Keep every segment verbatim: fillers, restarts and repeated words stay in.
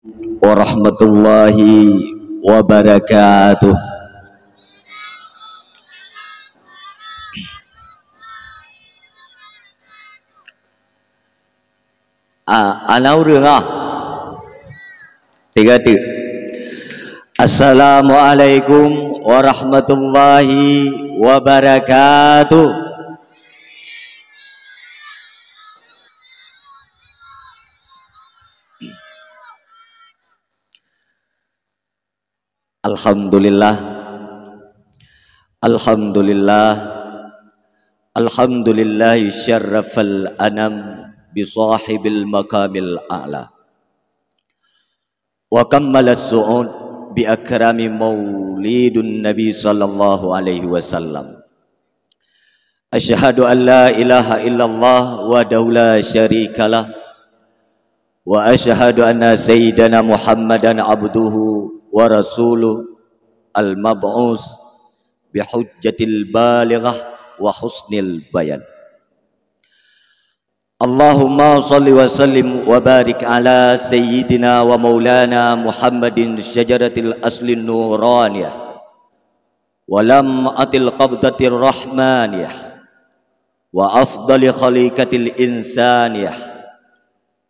warahmatullahi wabarakatuh. Ah, ana ureuëng ah. Tiga tik. Assalamualaikum warahmatullahi wabarakatuh. Alhamdulillah. Alhamdulillah. Alhamdulillah syarrafal anam bi sahibil maqamil a'la. Wa kammalas su'ud bi akrami maulidun Nabi sallallahu alaihi wasallam. Asyhadu an la ilaha illallah wahdahu la syarikalah. Wa asyhadu anna sayyidana Muhammadan abduhu wa rasuluh al-mab'us bi hujjatil balighah wa husnil bayan. Allahumma salli wa sallim wa barik ala sayyidina wa maulana Muhammadin syajaratil aslin nuraniyah wa lam'atil qabdatir rahmaniyah wa afdali khaliqatil insaniyah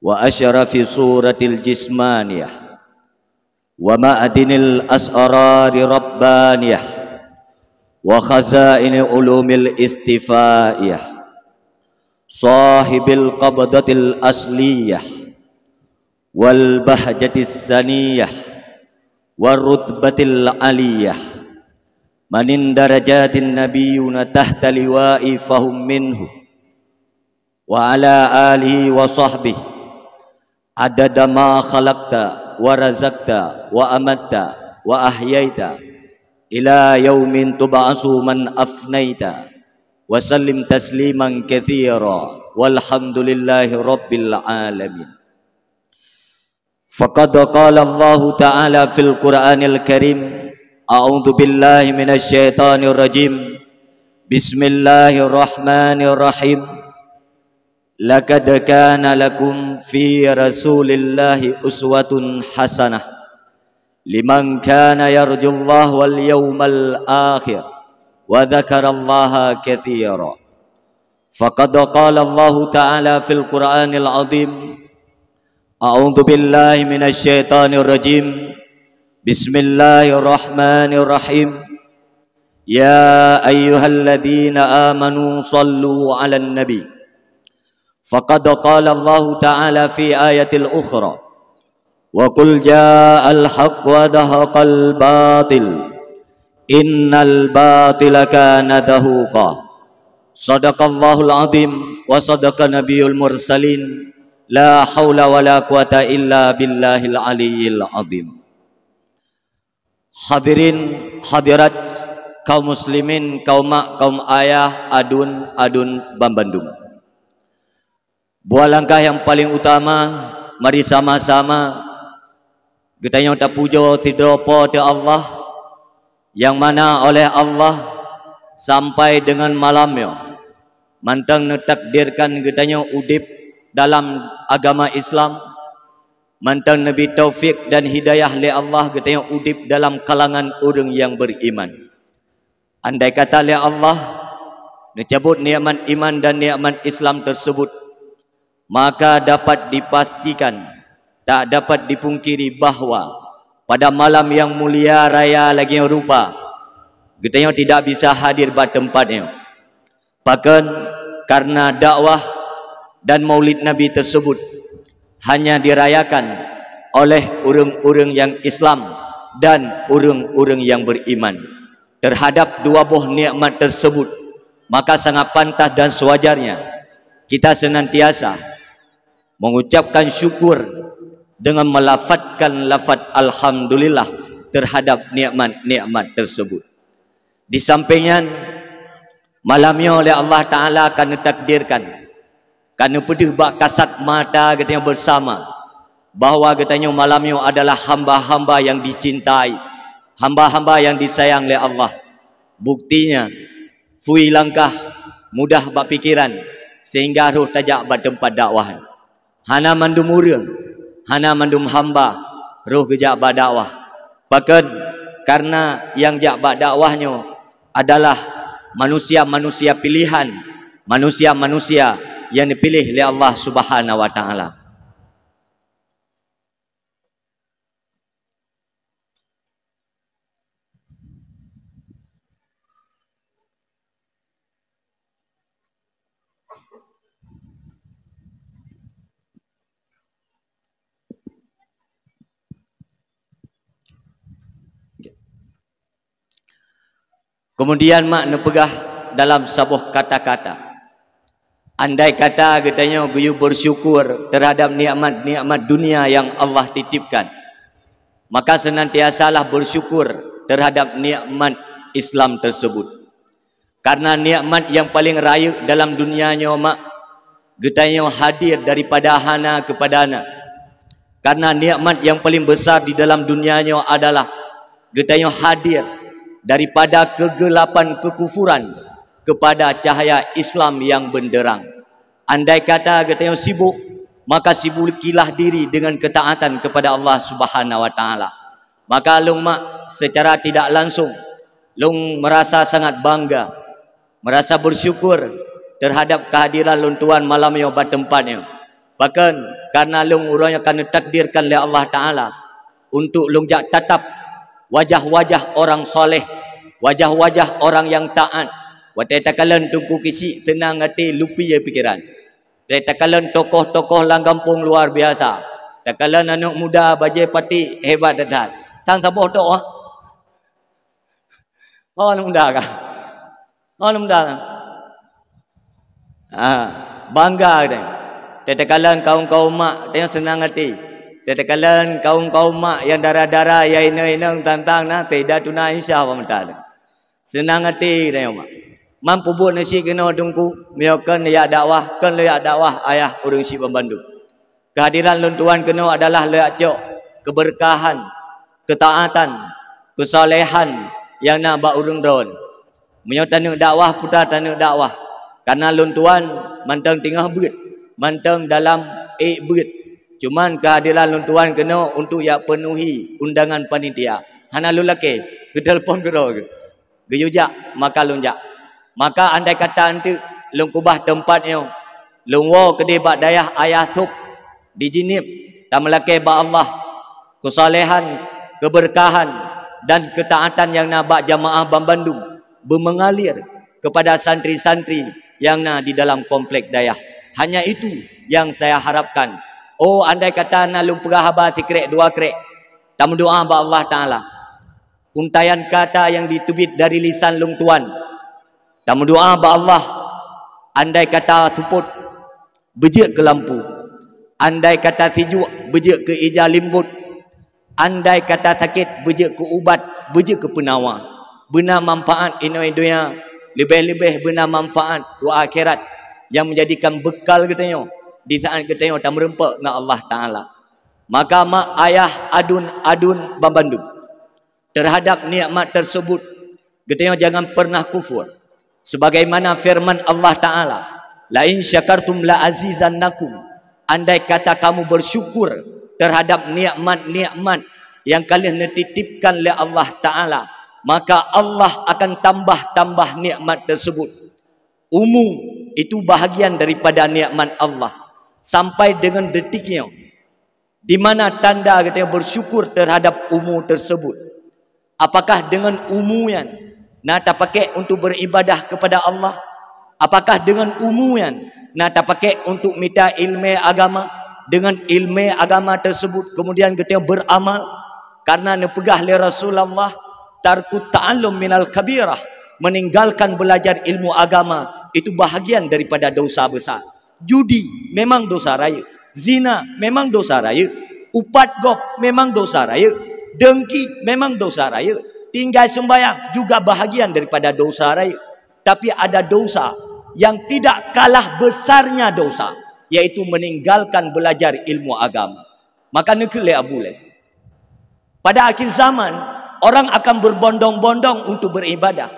wa asyrafi suratil jismaniyah wa ma'dinil asrari rabbaniyah wa khazaini ulumil istifaiyah, sahibil qabdatil asliyah wal bahjatis saniyah war rutbatil aliyah, manin darajatin nabiyuna tahta liwa'i fahum minhu, wa ala alihi wa sahbihi, adada ma khalaqta wa razaqta wa amatta wa ahyaita, ila yaumin tub'asu man afnaita, wa sallim tasliman katsira, walhamdulillahi rabbil alamin. Faqad qala Allahu ta'ala fil Qur'anil Karim, a'udzu billahi minasy syaithanir rajim. Bismillahirrahmanirrahim. Laqad kana lakum fi Rasulillahi uswatun hasanah liman kana yarjullaha wal yaumal akhir wa dzakarallaha katsira. Faqad qala Allahu ta'ala fil Qur'anil azim, a'udzu billahi minasy syaithanir rajim. Bismillahirrahmanirrahim. Ya ayyuhalladzina amanu sallu 'alan nabi. Faqad qala Allahu ta'ala fi ayatil ukhra, wa qul ja'al haqq wa zahaqal batil, innal batila kana zahuqa. Sadaqallahul azim wa sadaqa nabiyul mursalin. La haula wa la quwata illa billahil aliyyil azim. Hadirin hadirat, kaum muslimin, kaum mak, kaum ayah, aduen, aduen banbandum. Buah langkah nyang paleng utama, mari sama-sama geutanyoe tapujoe sidroe Po teu Allah, nyang mana oleh Allah sampai deungon malam nyoe mantong neutakdirkan geutanyoe udeb dalam agama Islam, mantong neubri taufik dan hidayah lé Allah geutanyoe udeb dalam kalangan ureuëng nyang beriman. Andai kata lé Allah neucabot nikmat iman dan nikmat Islam tersebut, maka dapat dipastikan, tak dapat dipungkiri bahwa pada malam nyang mulia raya lagée rupa, geutanyoe tidak bisa hadir bak teumpat nyoe. Pakon? Karena dakwah dan maulid Nabi tersebut hanya dirayakan oleh ureuëng-ureuëng nyang Islam dan ureuëng-ureuëng nyang beriman. Terhadap dua boh nikmat tersebut, maka sangat pantas dan sewajarnya kita senantiasa mengucapkan syukur dengan melafazkan lafaz alhamdulillah terhadap nikmat-nikmat tersebut. Di samping nyan, malam nyoe lé Allah Ta'ala ka neutakdirkan, ka neupeudeuh bak kasat mata geutanyoe bersama bahwa geutanyoe malam nyoe adalah hamba-hamba yang dicintai, hamba-hamba yang disayang lé Allah. Buktinya, phui langkah, mudah bak pikiran, sehingga roh tajak bak teumpat dakwah. Hana mandum ureuëng, hana mandum hamba roh geujak bak dakwah. Pakon? Karena nyang jak bak dakwah nyoe adalah manusia-manusia pilihan, manusia-manusia nyang dipiléh lé Allah Subhanahu wa Taala. Kemudian mak neupeugah dalam saboh kata-kata, andai kata geutanyoe geuyue bersyukur terhadap nikmat-nikmat dunia yang Allah titipkan, maka senantiasalah bersyukur terhadap nikmat Islam tersebut. Karena nikmat yang paling rayeuk dalam dunia nyoe mak, geutanyoe hadir daripada hana kepada na. Karena nikmat yang paling besar di dalam dunia nyoe adalah geutanyoe hadir daripada kegelapan kekufuran kepada cahaya Islam yang benderang. Andai kata geutanyoe sibuk, maka sibukilah diri dengan ketaatan kepada Allah Subhanahu wa Taala. Maka lôn mak, secara tidak langsung lôn merasa sangat bangga, merasa bersyukur terhadap kehadiran lôn tuan malam nyoe bak teumpat nyoe. Pakon? Karena lôn uroe nyoe ka neutakdirkan lé Allah Taala untuk lôn jak tatap wajah-wajah orang saleh, wajah-wajah orang yang taat. Watée takalon Teungku Kisyik, seunang até, lupi pikiran. Takalon tokoh-tokoh lam gampông luar biasa. Takalon aneuëk muda bajée paték, hebat that-that. Tan saboh tok ah. Oh, aneuëk muda kah? Oh, aneuëk muda. Ha, bangga geutanyoe. Takalon kaum-kaum mak, tanyoe seunang até. Takalon kaum-kaum mak nyang dara-dara, nyang inong-inong, tantang na, Sayyidatuna Aisyah, wa mantah. Seunang até geutanyoe mak. Man peubuet nasi keunoe Teungku, meunyoe kon jak dakwah, kon lôn jak dakwah ayah ureuëng syiek banmandum. Kehadiran lôn tuan keunoe adalah lôn jak cok keubeurkahan, keutaatan, keusalehan nyang na bak ureuëng droe. Meunyoe taneuk dakwah, putra taneuk dakwah. Karena lôn tuan mantong teungoh beuet, mantong dalam ék beuet. Cuman kehadiran lôn tuan keunoe untuk jak peunuhi undangan panitia. Hana lôn lakée, geutelepon keudroe geuh. Geuyue jak, maka lôn jak. Maka andai kata eunteuk lôn keubah teumpat nyoe, lôn woe keudeh bak dayah Ayah Thôb di Jeunieb, tameulakée bak Allah, keusalehan, keubeurkahan, dan keutaatan nyang na bak jamaah banmandum beumeungalir keupada santri-santri nyang na di dalam komplek dayah. Hanya itu nyang saya harapkan. Oh, andai kata na lôn peugah haba sikrék dua krék, tameudoá bak Allah Taala. Untaian kata nyang jiteubiet dari lisan lôn tuan. Tameudoá bak Allah, andai kata seupôt, beujeuet keu lampu. Andai kata sijuek, beujeuet keu ija limbot. Andai kata sakét, beujeuet keu ubat, beujeuet keu peunawa. Beuna manfaat inoe donya, leubeh-leubeh beuna manfaat u akhirat nyang meujadikan beukal geutanyoe di saát geutanyoe tameureumpok ngon Allah Taala. Maka mak, ayah, aduen, aduen banmandum, terhadap nikmat tersebut, geutanyoe jangan pernah kufur. Sebagaimana firman Allah Taala, "La in syakartum la azidannakum." Andai kata kamu bersyukur terhadap nikmat-nikmat nyang ka lheueh neutitipkan lé Allah Taala, maka Allah akan tambah-tambah nikmat tersebut. Umu itu bahagian daripada nikmat Allah. Sampai dengan detik nyoe, di mana tanda geutanyoe bersyukur terhadap umu tersebut? Apakah dengan umu nyan na tapakék untuk beribadah kepada Allah? Apakah dengan umu nyan na tapakék untuk mita ilmu agama? Dengan ilmu agama tersebut kemudian geutanyoe beramal? Karena neupeugah lé Rasulullah, "Tarkut ta'allum minal kabirah," meninggalkan belajar ilmu agama itu bahagian daripada dosa besar. Judi memang dosa rayeuk. Zina memang dosa rayeuk. Upat gob memang dosa rayeuk. Dengki memang dosa rayeuk. Tinggai sembahyang juga bahagian daripada dosa rayeuk. Tapi ada dosa yang tidak kalah besarnya dosa, yaitu meninggalkan belajar ilmu agama. Maka neukheun lé Abu Les, pada akhir zaman, orang akan berbondong-bondong untuk beribadah.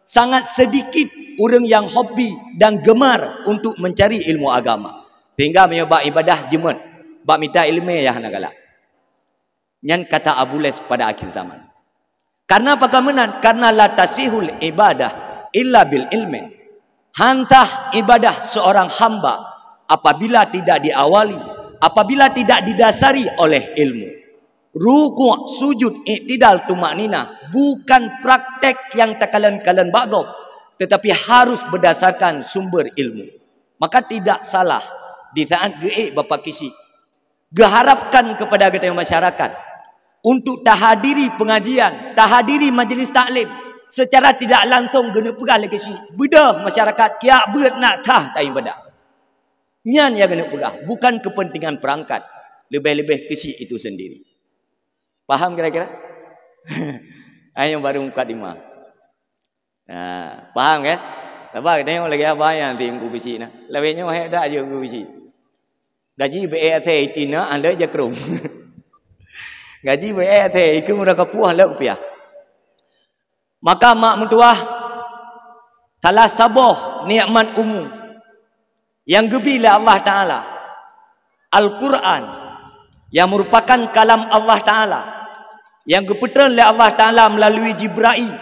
Sangat sedikit ureuëng yang hobi dan gemar untuk mencari ilmu agama. Sehingga meunyoe bak ibadah jeumet, bak mita iéleumé yah hana galak. Nyan kata Abu Les pada akhir zaman. Karena apa meunan? Karena la tasihul ibadah illa bil ilmin. Hantah ibadah seorang hamba apabila tidak diawali, apabila tidak didasari oleh ilmu. Rukuk, sujud, iktidal, tumakninah bukan praktek yang takalon-kalon bak gob, tetapi harus berdasarkan sumber ilmu. Maka tidak salah di saat geuék Bapak Kisi geuharapkan kepada geutanyoe masyarakat untuk tahadiri pengajian, tahadiri majlis taklim, secara tidak langsung geuneuk peugah lé Kisi, beudôh masyarakat, kiak beuet nak sah taibadah. Nyan nyang geuneuk peugah, bukan kepentingan perangkat, lebih-lebih Kisi itu sendiri. Paham kira-kira? Ayang baru mukadimah. Nah, paham kan? Sabar, tengok lagèe abang nyan ti Teungku Bisi na. Lawét nyoe hebat je Teungku Bisi. Gaji beu asai iti na, anda je krum. Gaji beu asai, ikeu murah kapuh lheueh rupiah. Maka mak meutuah, salah saboh nikmat umu nyang geubi lé Allah Taala, Al-Quran, yang merupakan kalam Allah Taala, yang geupeutreun lé Allah Taala melalui Jibrail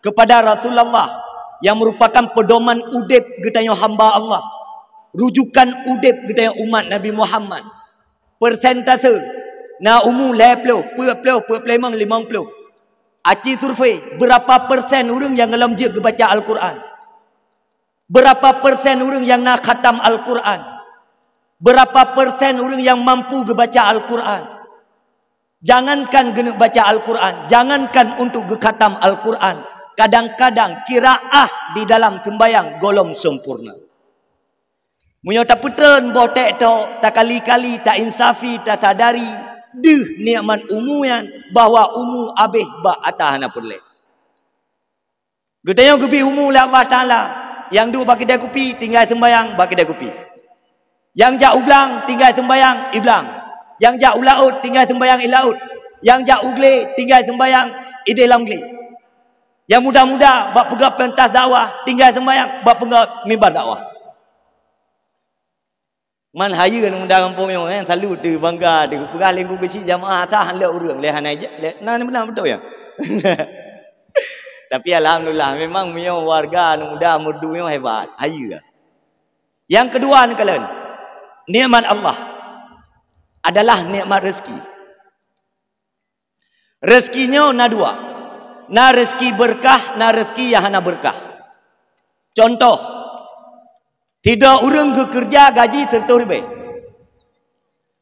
kepada Rasulullah, yang merupakan pedoman udép geutanyoe hamba Allah, rujukan udép geutanyoe umat Nabi Muhammad. Persentase, na umu lhèe ploh, peuet ploh, peuet ploh limong, limong ploh. Aci survei, berapa persen ureuëng nyang golom jeuet geubaca Al-Quran? Berapa persen ureuëng nyang na khatam Al-Quran? Berapa persen ureuëng nyang mampu geubaca Al-Quran? Jangankan geuneuk baca Al-Quran, jangankan untuk geukhatam Al-Quran, kadang-kadang qiraah di dalam sembahyang golom sempurna. Meunyoe tapeutreun boh tèk tok, takali-kali, tainsafi, tasadari deuh nikmat umu nyan, bahwa umu abéh bak ata hana peureulèe. Geutanyoe geubi umu lé Allah Taala, nyang duek bak keudè kupi tinggai seumbahyang bak keudè kupi. Nyang jak u blang tinggai seumbahyang i blang. Nyang jak u laôt tinggai seumbahyang i laôt. Nyang jak u glé tinggai seumbahyang idéh lam glé. Nyang muda-muda bak peugöt pentas dakwah tinggai seumbahyang bak peugöt mimbar dakwah. Man hayeue aneuk muda gampông nyoe, eh, salut teuh, bangga teuh, peugah lé Teungku Keuchik jamaah sah lé ureueng, lé hana ija-, lé, na, na beuna beutôi ya. Tapi alhamdulillah, memang meunyoe warga aneuk muda Meureudu nyoe hebat, hayeue. Nyang keudua neukalon, nikmat Allah adalah nikmat rezeki. Rezeki nyoe na dua. Na rezeki beurkah, na rezeki nyang hana beurkah. Contoh, sidroe ureueng geukeureuja gaji sireutôh ribèe.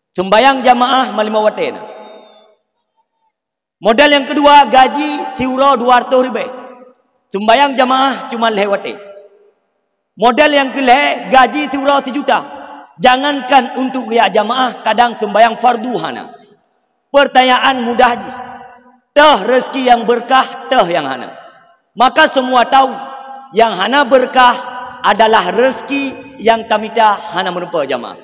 Seumbahyang jamaah meulimong watèe na. Model nyang keudua, gaji siuroe dua reutôh ribèe. Seumbahyang jamaah cuma lhèe watèe. Model nyang keu lhèe, gaji siuroe sijuta. Jangankan untuk geujak jamaah, kadang seumbahyang fardu hana. Peurtanyaan mudah jih. Toh rezeki nyang beurkah, toh nyang hana. Maka semua tahu, nyang hana beurkah adalah rezeki nyang tamita hana meurumpok jamaah.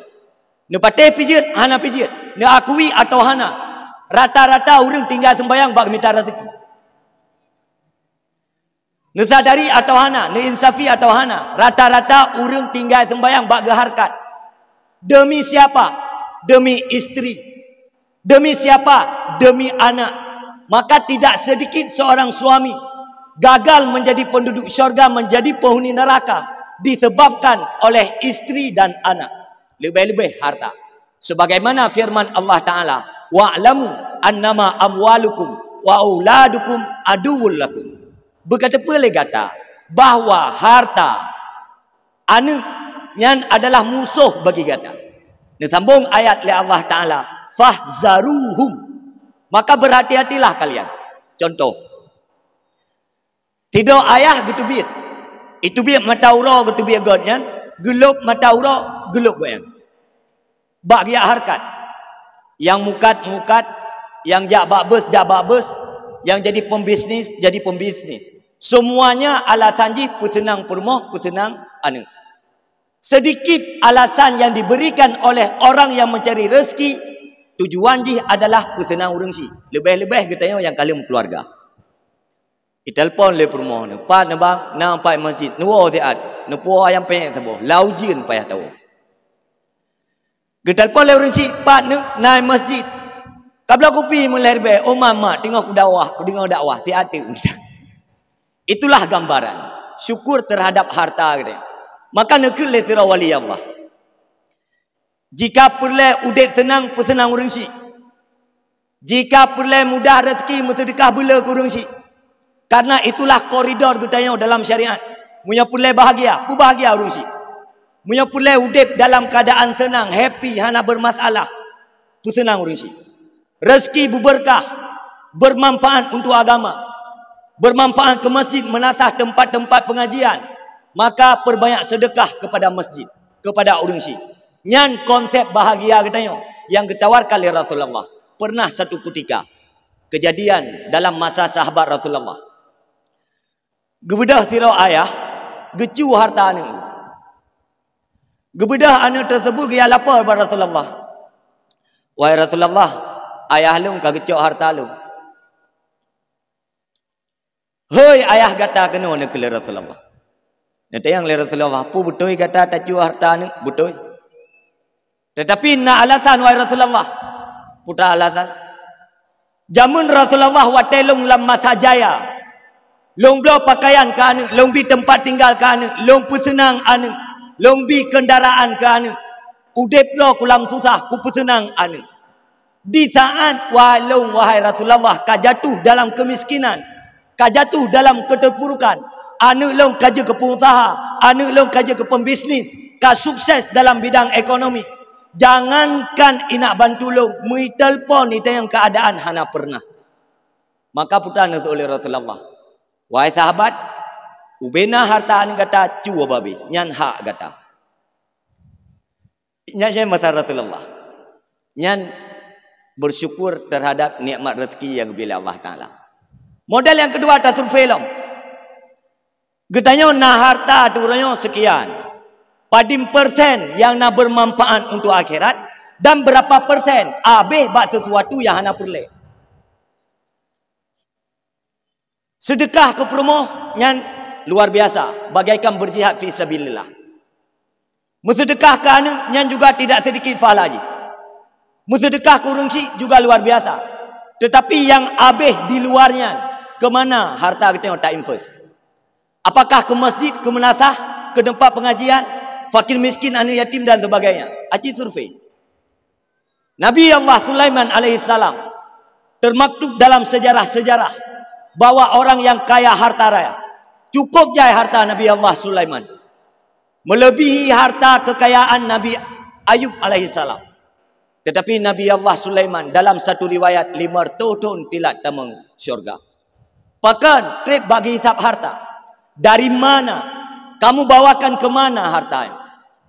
Neupatéh pijeuet, hana pijeuet. Neuakui atawa hana. Rata-rata ureueng tinggai seumbahyang bak geumita rezeki. Neusadari atawa hana, neuinsafi atawa hana, rata-rata ureueng tinggai seumbahyang bak geuhareukat. Demi siapa? Demi istri. Demi siapa? Demi anak. Maka tidak sedikit seorang suami gagal menjadi penduduk syurga, menjadi penghuni neraka disebabkan oleh istri dan anak. Leubeh-leubeh harta. Sebagaimana firman Allah Taala, "Wa'lamu annama amwalukum wa auladukum aduwwul lakum." Beukateupeue lé gata bahwa harta, aneuk, nyan adalah musoh bagi gata. Neusambong ayat lé Allah Taala, "Fahzaruhum." Maka berhati-hatilah kalian. Contoh, sidroe ayah geuteubiet. Iteubiet mata uroe geuteubiet gobnyan, geulôb mata uroe geulôb gobnyan. Bak geujak hareukat. Nyang mukat, mukat, nyang jak bak bus, jak bak bus, nyang jadi pembisnis, jadi pembisnis. Semuanya alasan jih peuseunang peurumoh, peuseunang aneuk. Sedikit alasan yang diberikan oleh orang yang mencari rezeki, tujuan jih adalah peuseunang ureueng syiek. Leubeh-leubeh geutanyoe nyang ka lheueh meukeuluwarga. Itelepon lé peurumoh nyoe, "Pat neuh bang?" "Na pat masjid." "Neuwoe siat." Neupuwoe ayam penyet saboh, lam ujeuen payah tawoe. Geutelepon lé ureueng syiek, "Pat neuh?" "Na masjid." Tabloe kupi meulhèe ribèe, "Oh, Mak, Mak, teungoh kudakwah, kudeungoe dakwah, siat teuk." Itulah gambaran syukur terhadap harta geutanyoe. Maka neukheun lé sidroe wali Allah, "Jika peureulèe udép seunang, peuseunang ureueng chik. Jika peureulèe mudah rezeki, meuseudeukah beuleu keu ureueng chik. Karena itulah koridor geutanyoe dalam syariat. Meunyoe peureulèe bahagia, peubahgia ureueng chik. Meunyoe peureulèe udép dalam keuadaan seunang, happy, hana bermasalah, peuseunang ureueng chik. Rezeki beubeurkah, bermanfaat untuk agama, bermanfaat keu masjid, meunasah teumpat-teumpat pengajian, maka peurbanyak seudeukah keupada masjid, keupada ureueng chik." Nyan konsep bahagia geutanyoe nyang geutawarkan lé Rasulullah. Pernah satu ketika, kejadian dalam masa sahabat Rasulullah. Geubeudôh sidroe ayah, geucue harta aneuk. Geubeudôh aneuk tersebut geujak lapor bak Rasulullah, "Wahai Rasulullah, ayah lôn ka geucok harta lôn." "Hei ayah gata keunoe," neukheun lé Rasulullah. Neutanyong lé Rasulullah, "Peue beutôi gata tacue harta aneuk?" "Beutôi." "Tetapi na alasan, wahai Rasulullah." "Peue alasan?" "Jameun Rasulullah watèe lôn lam masa jaya, lôn bloe pakaian keu aneuk, lôn bi teumpat tinggal keu aneuk, lôn peuseunang aneuk, lôn bi keundaraan keu aneuk. Udép droe kulam susah, kupeuseunang aneuk. Di saat wahai lôn, wahai Rasulullah, ka jatuh dalam keumiskinan, ka jatuh dalam keuteurpurukan, aneuk lôn ka jeuet keu peungusaha, aneuk lôn ka jeuet keu pembisnis, ka sukses dalam bidang ekonomi. Jangankan inak bantu lôn, meutelepon itanyong keuadaan hana pernah." Maka peue neuseuôt lé Rasulullah, "Wahai sahabat, ubena harta aneuk gata cue babeh, nyan hak gata." Nyan, nyan masa Rasulullah. Nyan bersyukur terhadap nikmat rezeki nyang geubri lé Allah Taala. Model nyang keudua, tasurvei lom. Geutanyoe na harta di uroe nyoe sekian. Padum persen nyang na bermanfaat untuk akhirat dan berapa persen habéh bak sesuatu nyang hana peureulée. Seudeukah keu peurumoh nyan luar biasa, bagaikan berjihad fi sabilillah. Meuseudeukah keu aneuk nyan juga tidak sedikit pahala jih. Meuseudeukah keu ureueng chik juga luar biasa. Tetapi nyang habéh di luar nyan, keu mana harta geutanyoe ta-invest? Apakah keu masjid, keu meunasah, keu teumpat pengajian, fakir miskin, aneuk yatim dan sebagainya? Aci survei. Nabi Allah Sulaiman alaihissalam termaktub dalam sejarah-sejarah bahwa orang yang kaya harta raya, cukup jai harta Nabi Allah Sulaiman, melebihi harta kekayaan Nabi Ayub alaihissalam. Tetapi Nabi Allah Sulaiman dalam satu riwayat lima ratus thon tilat tamong syurga. Pakon treb bagi hisab harta? Dari mana? Kamu bawakan ke mana harta?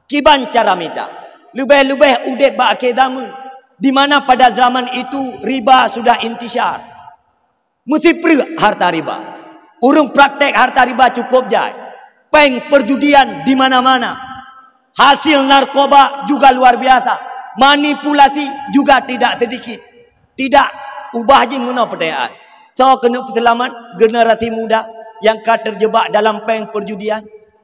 Kiban cara mita? Leubeh-leubeh udeb bak akhé zaman, di mana pada zaman itu riba sudah intisyar. Meusipreuk harta riba. Ureuëng praktek harta riba cukup jai. Péng perjudian di mana-mana. Hasil narkoba juga luar biasa. Manipulasi juga tidak sedikit. Tidak ubah jih meunoe peutanyaan. Soe keuneuk peuseulamat generasi muda nyang ka terjebak dalam péng perjudian?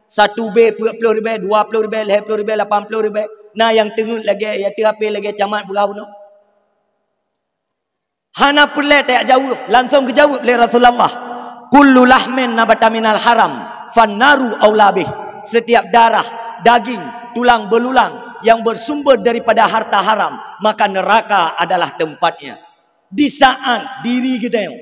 Satu B peuet ploh ribèe, dua ploh ribèe, lhèe ploh ribèe, lapan ploh ribèe. Na nyang teungeut lagèe, ya teuh H P lagèe camat beurah bunoe. Hana peureulèe tajak jaweueb, langsong geujaweueb lé Rasulullah, "Kullu lahmin nabata minal haram, fannaru aula bih." Setiap darah, daging, tulang belulang yang bersumber daripada harta haram, maka neraka adalah tempatnya. Di saat diri geutanyoe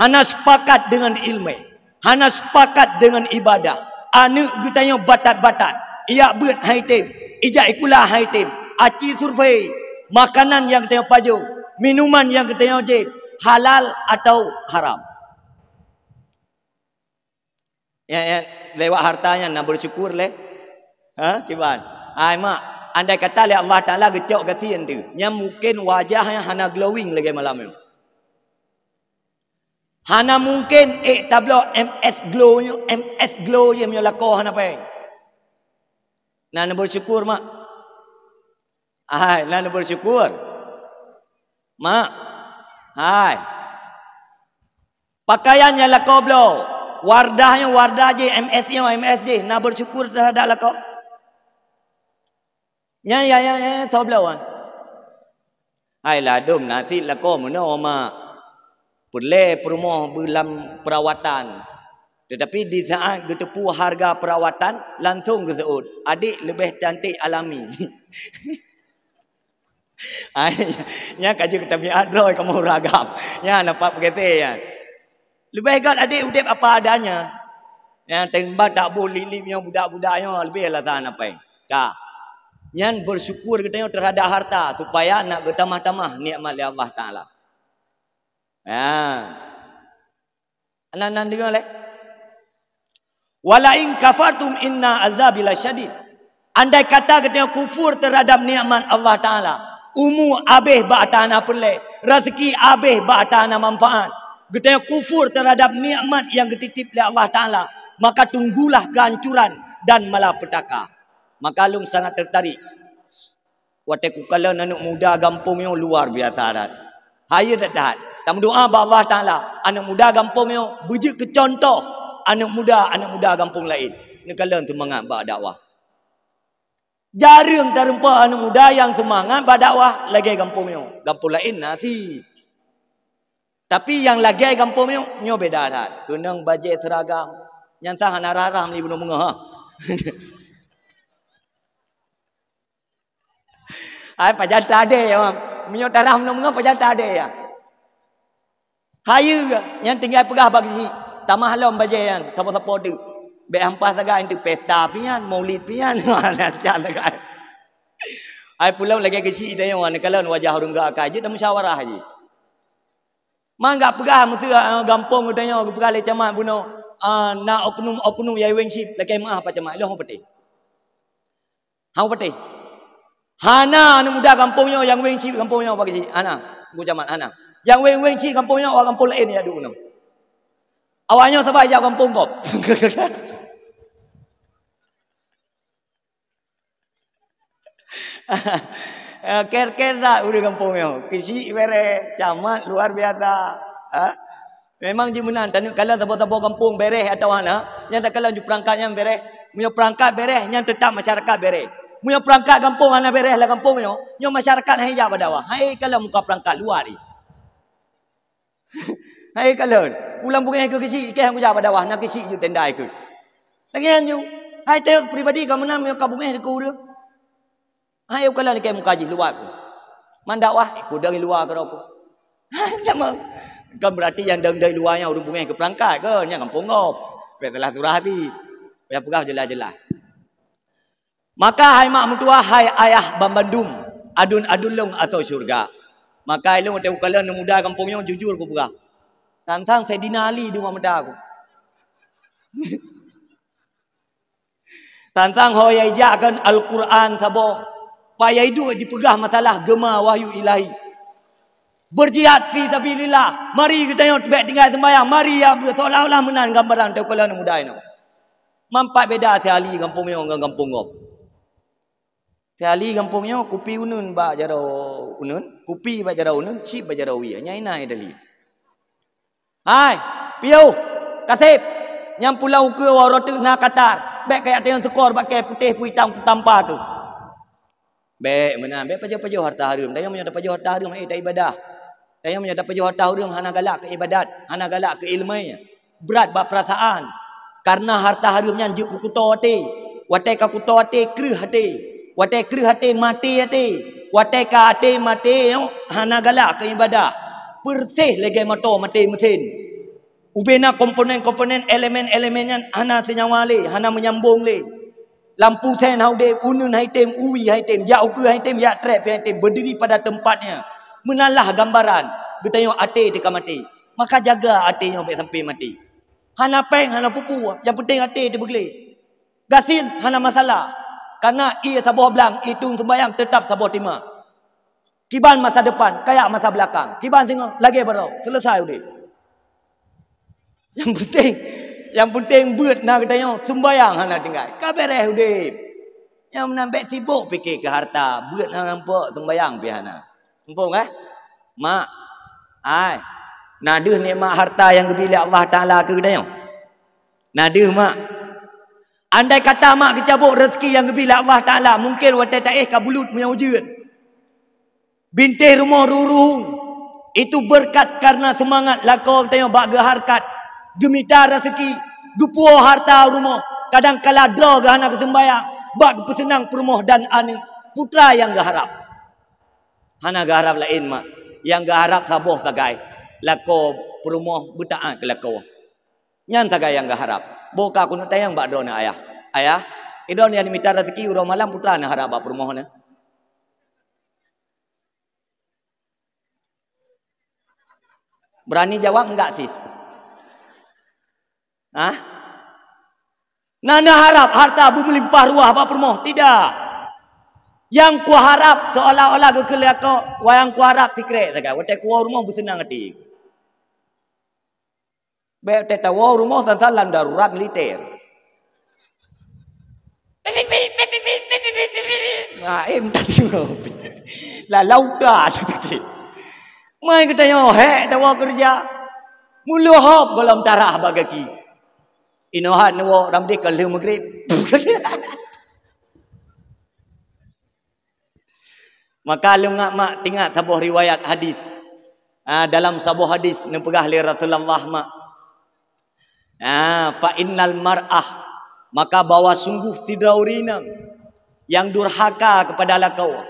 hana sepakat deungon ileumèe, hana sepakat deungon ibadah, aneuk geutanyoe batat-batat, ijak beuet hai tem, ijak sikula hai tem, aci survei makanan nyang geutanyoe pajoh, minuman nyang geutanyoe jieb, halal atawa haram. Ya, ya, lewat harta nyan na bersyukur lé. Ha, kiban? Hai mak, andai kata lé Allah Taala geucok gasien tu, nyan mungkin wajah nyan hana glowing lagèe malam nyoe. Hana mungkin ék tabloe M S Glow nyoe, M S Glow je meunyoe lakoe hana péng. Na neubeursyukur, mak? Hai, na neubeursyukur, mak? Hai. Pakaian nyang lakoe bloe, Wardah nyoe Wardah je, M S nyoe M S je, na bersyukur terhadap lakoe? Nyan, ya, ya, ya, soe bloe wan. Hai ladôm nasi lakoe meunoe mak. Peureulée peurumoh beulam perawatan. Tetapi di saat geuteupeue harga perawatan, langsong geuseuôt, "Adék leubeh cantik alami." Ai, nyan ka jeuet tabiat droe kamoe ureueng agam. Nyan nampak peugete nyan. Leubeh göt adék udeb apa adanya. Nyan teumbang tak boh lip-lip nyoe budak-budak nyoe leubeh alasan apai. Ka. Nyan bersyukur geutanyoe terhadap harta supaya nak geutamah-tamah nikmat lé Allah Taala. Ha. Anan-anan deungoe lé. "Wala in kafartum inna azabi lasyadid." Andai kata geutanyoe kufur terhadap nikmat Allah Taala, umu abéh bak ata hana peureulée, rezeki abéh bak ata hana manfaat, geutanyoe kufur terhadap nikmat nyang geutitip lé Allah Taala, maka tunggulah kehancuran dan malapetaka. Maka lôn sangat tertarik. Watée kukalon aneuëk muda gampông nyoe luar biasa that. Hayeue that-that. Tameudoá bak Allah Taala, aneuëk muda gampông nyoe beujeuet keu contoh aneuëk muda, aneuëk muda gampông laén. Neukalon seumangat bak dakwah. Jareueng tarumpok aneuëk muda nyang seumangat bak dakwah lagée gampông nyoe. Gampông laén na si. Tapi nyang lagée gampông nyoe, nyoe beda that. Keunong bajée seragam. Nyang sah hana rhah-rhah meuli bunoe beungoh, ha. Ai pajan tadée, ha. Meunyoe tarhah bunoe beungoh pajan tadée, ya. Hayeue, nyang tinggai peugah bak geuchik, tamah lom bajée nyan, sapo-sapo teuk. Bék hampa sagai teuk pesta pih nyan, maulid pih nyan. Ai pulang lagée geuchik tanyoe, neukalon wajah ureuëng geuakai jeuet dan musyawarah jih. Mangat peugah meuseu, eh, gampông geutanyoe geupeugah lé camat bunoe, ah, na oknum-oknum nyang weng chip, lakée meu'ah Pak Camat, ilôn hana patéh. Hana patéh. Hana aneuëk muda gampông nyoe nyang weng chip gampông nyoe bak geuchik, hana. Teungku Camat, hana. Nyang weng-weng chip gampông nyoe, awak gampông laén nyang duek bunoe. Awak nyoe sabai jak gampông gob. Eh, ker-ker that ureuëng gampông nyoe. Geuchik bereh, camat luar biasa. Ha? Memang jih meunan, taneuk kalon saboh-saboh gampông bereh atawa hana, nyan takalon ju peurangkat nyan bereh. Meunyoe peurangkat bereh, nyan teutap masyarakat bereh. Meunyoe peurangkat gampông hana bereh lam gampông nyoe, nyoe masyarakat han jak bak dakwah. Hai kalon muka peurangkat luwa jih. Hai kalon, pulang bungéh keu geuchik, keu han kujak bak dakwah, na geuchik ju tenda ikot. Lagée nyan ju. Hai teu pribadi ka meunan meunyoe ka bungéh dikeue ureuëng. Hai ukalon ikei muka jih luwa ku. Man dakwah, eh, kudong luwa keudroe ku. Hai, nyamong. Kan berarti nyang dong-dong luwa nyan ureuëng bungéh keu peurangkat ke, nyan gampông gob. Bék salah surah hati. Payah peugah jeulaih-jeulaih. Maka hai mak meutuwah, hai ayah banmandum, adun-adun lôn asoe syeuruga. Maka ilôn watée ukalon aneuëk muda gampông nyoe jujur kupeugah. Tantang Saidina Ali di mata ku. Tantang ho yai jak keu Al-Quran saboh. Payah iduek dipeugah masalah geuma wahyu ilahi. Berjihad fi sabilillah. Mari geutanyoe bék tinggai seumbahyang. Mari ya beu seolah-olah meunan gambaran teukalon muda inoe. Mampat beda si Ali gampông nyoe ngon gampông gob. Si Ali gampông nyoe kupi uneun bak jaroe uneun, kupi bak jaroe uneun, chip bak jaroe wie. Nyan inan Saidina Ali. Hai, piôh, kaseb, nyang pulang ukeue waroe teuk na katar, bék kajak tanyong seukor bak kée putéh pui itam kutampa keuh. Bék meunan, bék pajoh-pajoh hareuta hareuem. Tanyoe meunyoe tapajoh hareuta hareuem, eh, taibadah. Tanyoe meunyoe tapajoh hareuta hareuem hana galak keu ibadat, hana galak keu iéleumé. Brat bak peurasaan. Kareuna hareuta hareuem nyan jeuet keu kuto até. Watée ka kuto até, kreueh até. Watée kreueh até, maté até. Watée ka até maté, hana galak keu ibadah. Peureséh lagée moto maté meusén. Ubena komponen-komponen, elemen-elemen nyan hana seunyawa lé, hana meunyambong lé. Lampu sen han udeb, uneun han item, uwie han item, jak ukeue han item, jak treb pih han item, berdiri pada tempatnya. Meunan lah gambaran geutanyoe até teuka maté. Maka jaga até nyoe bék sampai maté. Hana péng, hana peue-peue, nyang penting até teuh beugleh. Gasien hana masalah. Kareuna ié saboh blang, ié tueng seumbahyang, teutap saboh teuma. Kiban masa depan, kajak masa beulakang. Kiban singoh, lagée baroe, seuleusai udeb. Nyang penting, nyang penting beuet na geutanyoe, seumbahyang hana tinggai. Ka bereh udeb. Nyang meunan bék sibok pike keu hareuta, beuet na nampak seumbahyang pih hana. Muphom, eh? Mak, ai, na deuh nikmat hareuta nyang geubri lé Allah Taala keu geutanyoe? Na deuh, mak. Andai kata mak geucabot rezeki nyang geubri lé Allah Taala, mungken watée taéh ka bulut meunyoe ujeuen. Bintéh rumoh ruru. Itu beureukat kareuna seumangat lakoe geutanyoe bak geuhareukat, geumita raseuki, geupuwoe hareuta u rumoh, kadang kala droe geuhana geuseumbayang, bak geupeuseunang peurumoh dan aneuk, putra nyang geuharab. Hana geuharab laén, mak. Nyang geuharab saboh sagai, lakoe peurumoh beutaát keu lakoe. Nyan sagai nyang geuharab. Boh ka keuneuk tanyong bak droeneuh ayah. Ayah, idroeneuh nyang mita raseuki uroe malam, putra neuharab bak peurumoh neuh. Berani jawab enggak, sis? Hah? Na neuharab hareuta beumeulimpah ruah bak peurumoh? Tidak. Nyang kuharab seolah-olah geukheun lé lakoe, wah nyang kuharab sikrek sagai. Watèe kuwoe rumoh beuseunang até. Bèk teuh tawoe rumoh san-san lam darurat militer. Nah, eh, minta tengok. Lah, lauda tu tadi. Mai geutanyoe, hek tawoe keureuja. Mulohop gohlom tarah bak gaki. Inoe hat neuwoe, ramdeh ka lheueh maghrib. Maka lôn ngat mak teuingat saboh riwayat hadis. Ah, dalam saboh hadis neupeugah lé Rasulullah mak. Ah, fa innal mar'ah, maka bahwa sungguh sidroe ureueng inong nyang durhaka kepada lakoe.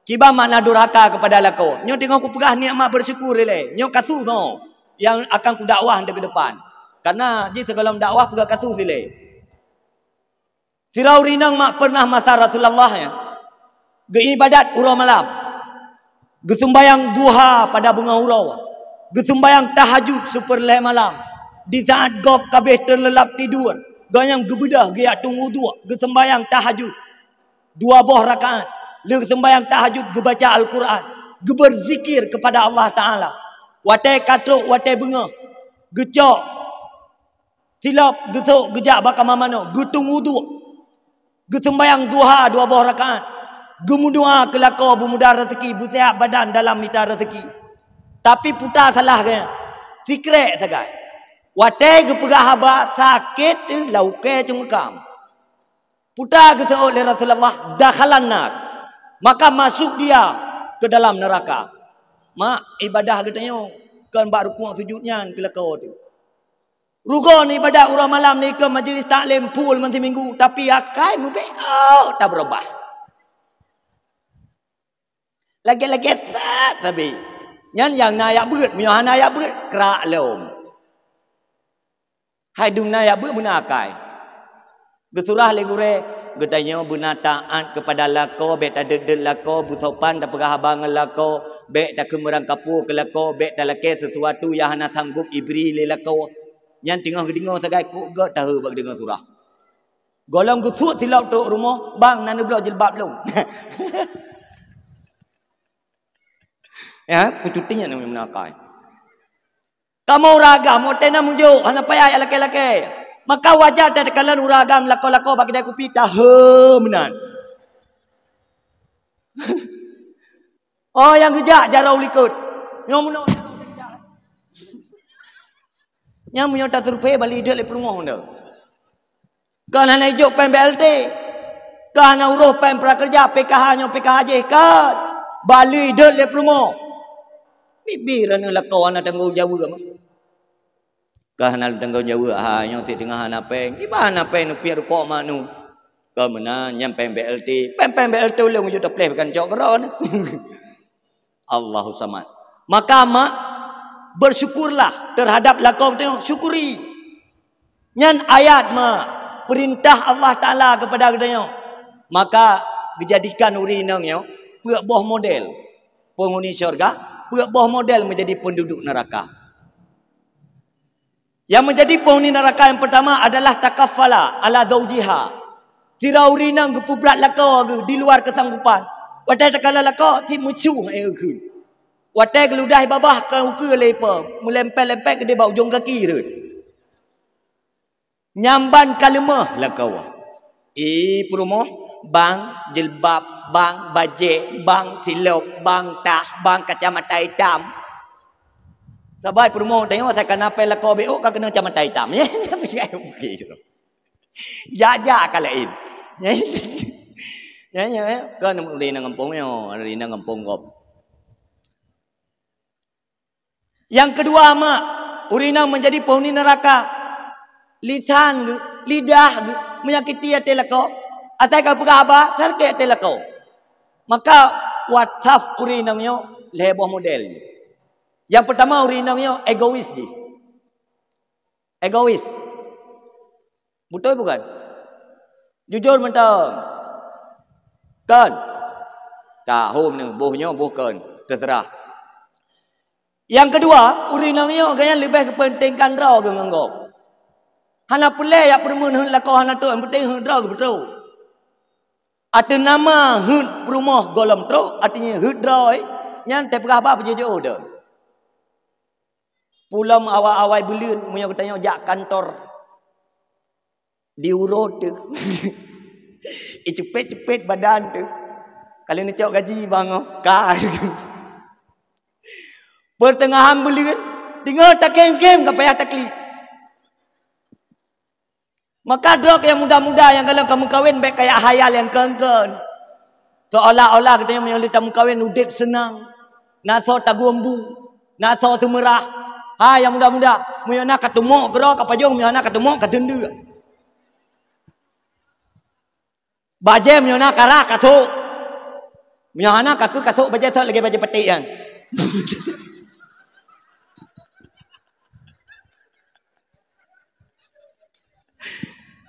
Kiban makna durhaka kepada lakoe? Nyoe teungoh kupeugah nikmat bersyukur ilèe. Nyoe kasus nyoe nyang akan kudakwah di ke depan. Karena jih sigohlom dakwah peugah kasus ilèe. Sidroe ureueng inong mak pernah masa Rasulullah nyan geuibadat uroe malam, geuseumbayang duha pada beungoh uroe, geuseumbayang tahajud sipeureulèe malam. Di saat gob ka abéh teuleulab tidur, gobnyan geubeudôh geujak tueng uduk, geuseumbayang tahajud dua boh rakaat. Lheueh seumbayang tahajud geubaca Al-Quran, geubeuzikir kepada Allah Taala. Watèe ka trok watèe beungoh, geucok silop geusok geujak bak kama manoe, geutueng uduk, geuseumbayang duha dua boh rakaat, geumeudoa keu lakoe beumudah raseuki, beuseuhat badan dalam mita raseuki. Tapi puta salah geuh, sikrek sagai. Watèe geupeugah haba sakét, eh, laukèe cungeukam. Puta geuseuôt lé Rasulullah, dakhalan nar, maka masuk dia ke dalam neraka. Mak, ibadah geutanyoe kon bak rukuk sujud nyan keu lakoe teuh. Rugoe neuibadat uroe malam, neuikot majelis taklim full meusiminggu, tapi akai mubèk, oh, tabeurubah. Lagèe-lagèe sat sabe. Nyan nyang na jak beuet, meunyoe hana jak beuet, krak lom. Hai dum na jak beuet beuna akai. Geusurah lé gurèe, geutanyoe beuna taát keupada lakoe, bèk tadeuet-deuet lakoe, beusopan tapeugah haba ngon lakoe, bèk takheun meurangkapeue keu lakoe, bèk talakèe sisuatu nyang hana sanggop ibri lé lakoe. Nyan teungoh geudeungö sagai kok gèt tahe bak geudeungö surah. Gohlom geusuet silop trok rumoh, "Bang, na neubloe jilbab lôn." Ya, peucuti nyan meuna akai. Kamoe ureueng agam, watèe na meujok, hana payah jak lakèe-lakèe. Maka wajar takalon ureueng agam lakoe-lakoe bak keudè kupi tahe meunan. Oh, nyang geujak jaroe u likot. Nyoe meunoe. Nyang meunyoe tasurvei bali ideuet lé peurumoh nyoe. Kon hana ijok péng B L T. Kon hana uroh péng prakerja, P K H nyoe P K H jih, kon. Bali ideuet lé peurumoh. Bibi raneuk lakoe hana tanggong jaweueb. Kon hana tanggong jaweueb, ha, nyoe sit teungoh hana péng. Kiban hana péng neupiep rukok mak nu. Kon meunan, nyan péng B L T. Péng-péng B L T ulôn jeuet teupleh bukan cok keudroe. Allahu samad. Maka mak, bersyukurlah terhadap lakoe geutanyoe, syukuri. Nyan ayat mak, peurintah Allah Taala keupada geutanyoe. Maka geujadikan ureueng inong nyoe peuet boh model penghuni syurga, peuet boh model meujadi penduduk neraka. Nyang meujadi penghuni neraka nyang peurtama adalah takaffala ala zaujiha. Sidroe ureueng inong geupeubrat lakoe geuh di luar keusanggupan. Watèe takalon lakoe, sit meusyuh, eh, eukheun. Watèe geuludah babah ka ukeue lé ipa, meulempet-lempet keudéh bak ujong gaki rhot. Nyan ban ka leumoh lakoe. Ih, peurumoh, bang jilbab, bang bajèe, bang silop, bang tah, bang kacamata itam. Sabai peurumoh tanyoe asai ka na péng lakoe B O ka keuneuk kacamata itam. Jak-jak ka laén. Ya, ya, ya. Kon ureueng inong gampông nyoe, ureueng inong gampông gob. Nyang keudua, mak, ureueng inong menjadi penghuni neraka. Lisan geuh, lidah geuh, menyakiti até lakoe. Asai ka peugah haba, sakét até lakoe. Maka, wasaf ureueng inong nyoe lhèe boh model. Nyang peurtama, ureueng inong nyoe egois jih. Egois. Beutôi bukan? Jujur mantong. Kon. Tahom nyoe, boh nyoe, boh kon. Terserah. Nyang keudua, ureueng inong nyoe gobnyan leubeh geupeuntingkan droe geuh ngon gob. Hana peureulèe jak peureumeun heuet lakoe hana trok, nyang peunténg heuet droe geuh beutôi. Ateueh nama heuet peurumoh gohlom trok, artinya heuet droe, nyan teupeugah haba peujiôh-jiôh deuh. Pulom awai-awai buleuen meunyoe geutanyoe jak kantor. Diurôt teuh. Iceupet-ceupet badan teuh. Ka lheueh neucok gaji bangoh. Ka. Peurteungahan buleuen, teungoh takém-kém ka payah taklik. Maka droe nyang muda-muda nyang gohlom ka meukawen bèk kajak hayal nyang kon-kon. Seolah-olah geutanyoe meunyoe lheueh tameukawen udép seunang. Na soe taguem bu, na soe seumeurah. Hai nyang muda-muda, meunyoe na ka teumok keudroe ka pajôh, meunyoe hana ka teumok ka teundeuk. Bajèe meunyoe na ka rhah ka sôk. Meunyoe hana ka keuh ka sôk bajèe sôk lagèe bajèe paték nyan.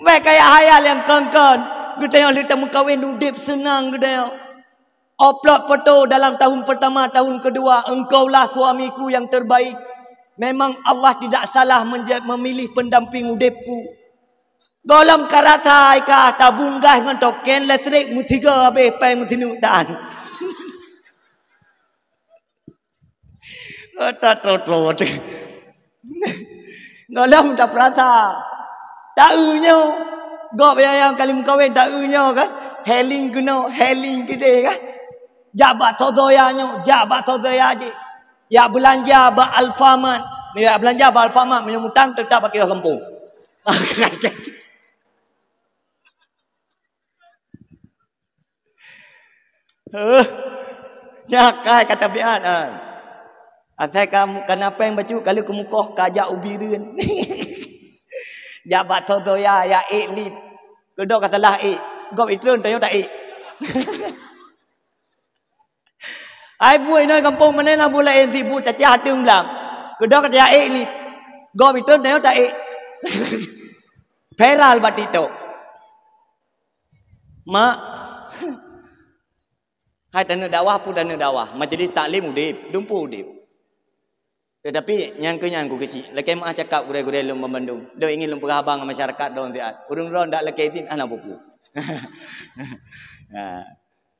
Bèk kajak hayal nyang kon-kon. Geutanyoe lheueh tameukawen udép seunang geutanyoe. Upload foto dalam tahun pertama, tahun kedua, "Engkaulah suamiku yang terbaik." Memang Allah tidak salah menja-, memilih pendamping udépku. Gohlom ka rasa ai ka tabunggas ngon token listrik meusigoe habéh pai meusineuk tan. Otak trot-trot. Gohlom tapeurasa. Taeu nyoe. Gob nyang, nyang kali meukawen taeu nyoe kan. Healing keunoe, healing keudeh kan. Jak bak soe-soe ya nyoe, jak bak soe-soe ya jih. Jak beulanja bak Alfamart. Meunyoe jak beulanja bak Alfamart, meunyoe mutang teutap bak kios gampông. Heuh. Nyak kai ka tabiat, ah. Asai ka mu-, ka na péng bacut, ka lheueh keumukoh, ka jak u Bireuen. Jak bak soe-soe ya, ya ék lip. Keudroe ka salah ék. Gob itreun tanyoe ta ék. Ai buet inoe gampông, meunan na buet laén, si buet cacah ateueng blang. Keudroe ka ta ék lip. Gob itreun tanyoe ta ék. Viral bak TikTok. Mak. Hai taneuk dakwah, peue taneuk dakwah. Majlis taklim udép, dumpeue udép. Tetapi nyang keu nyan ku keuchik, lakèe meu'ah cakap gurèe-gurèe lôn banmandum. Dok ingin lôn peugah haba ngon masyarakat droe siat. Ureueng droe ndak lakèe idhin, hana peue-peue. Ha.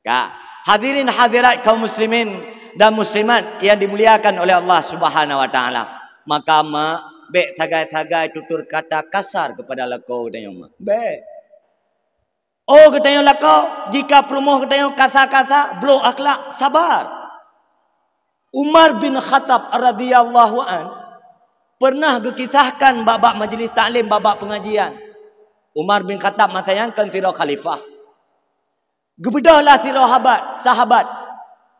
Ka. Hadirin hadirat kaum muslimin dan muslimat yang dimuliakan oleh Allah Subhanahu wa Taala. Maka mak, bèk sagai-sagai tutur kata kasar kepada lakoe geutanyoe mak. Bèk. Oh, geutanyoe lakoe, jika peurumoh geutanyoe kasa-kasa, brok akhlak, sabar. Umar bin Khattab radhiyallahu an pernah geukisahkan bak-bak majlis taklim, bak-bak pengajian. Umar bin Khattab masa nyan kon sidroe khalifah. Geubeudôh lah sidroe sahabat, sahabat.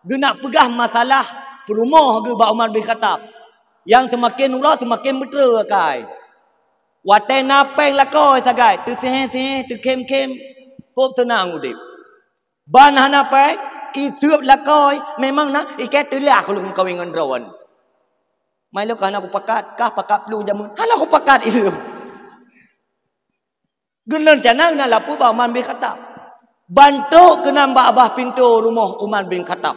Geunak peugah masalah peurumoh geuh bak Umar bin Khattab. Nyang seumaken uroe seumaken meutreu akai. Watèe na péng lakoe sagai, teusihé-sihé, teukhém-khém, kôb seunang udép. Ban hana péng, iseup lakoe, memang na, ikèe teulah lôn meukawen ngon droeneuh. Mai lôn ka hana kupakat, kah pakat plueng jameun, hana kupakat ileuem. Geurencana na lapor bak Umar bin Khattab. Ban trok keunan bak babah pintoe rumoh Umar bin Khattab.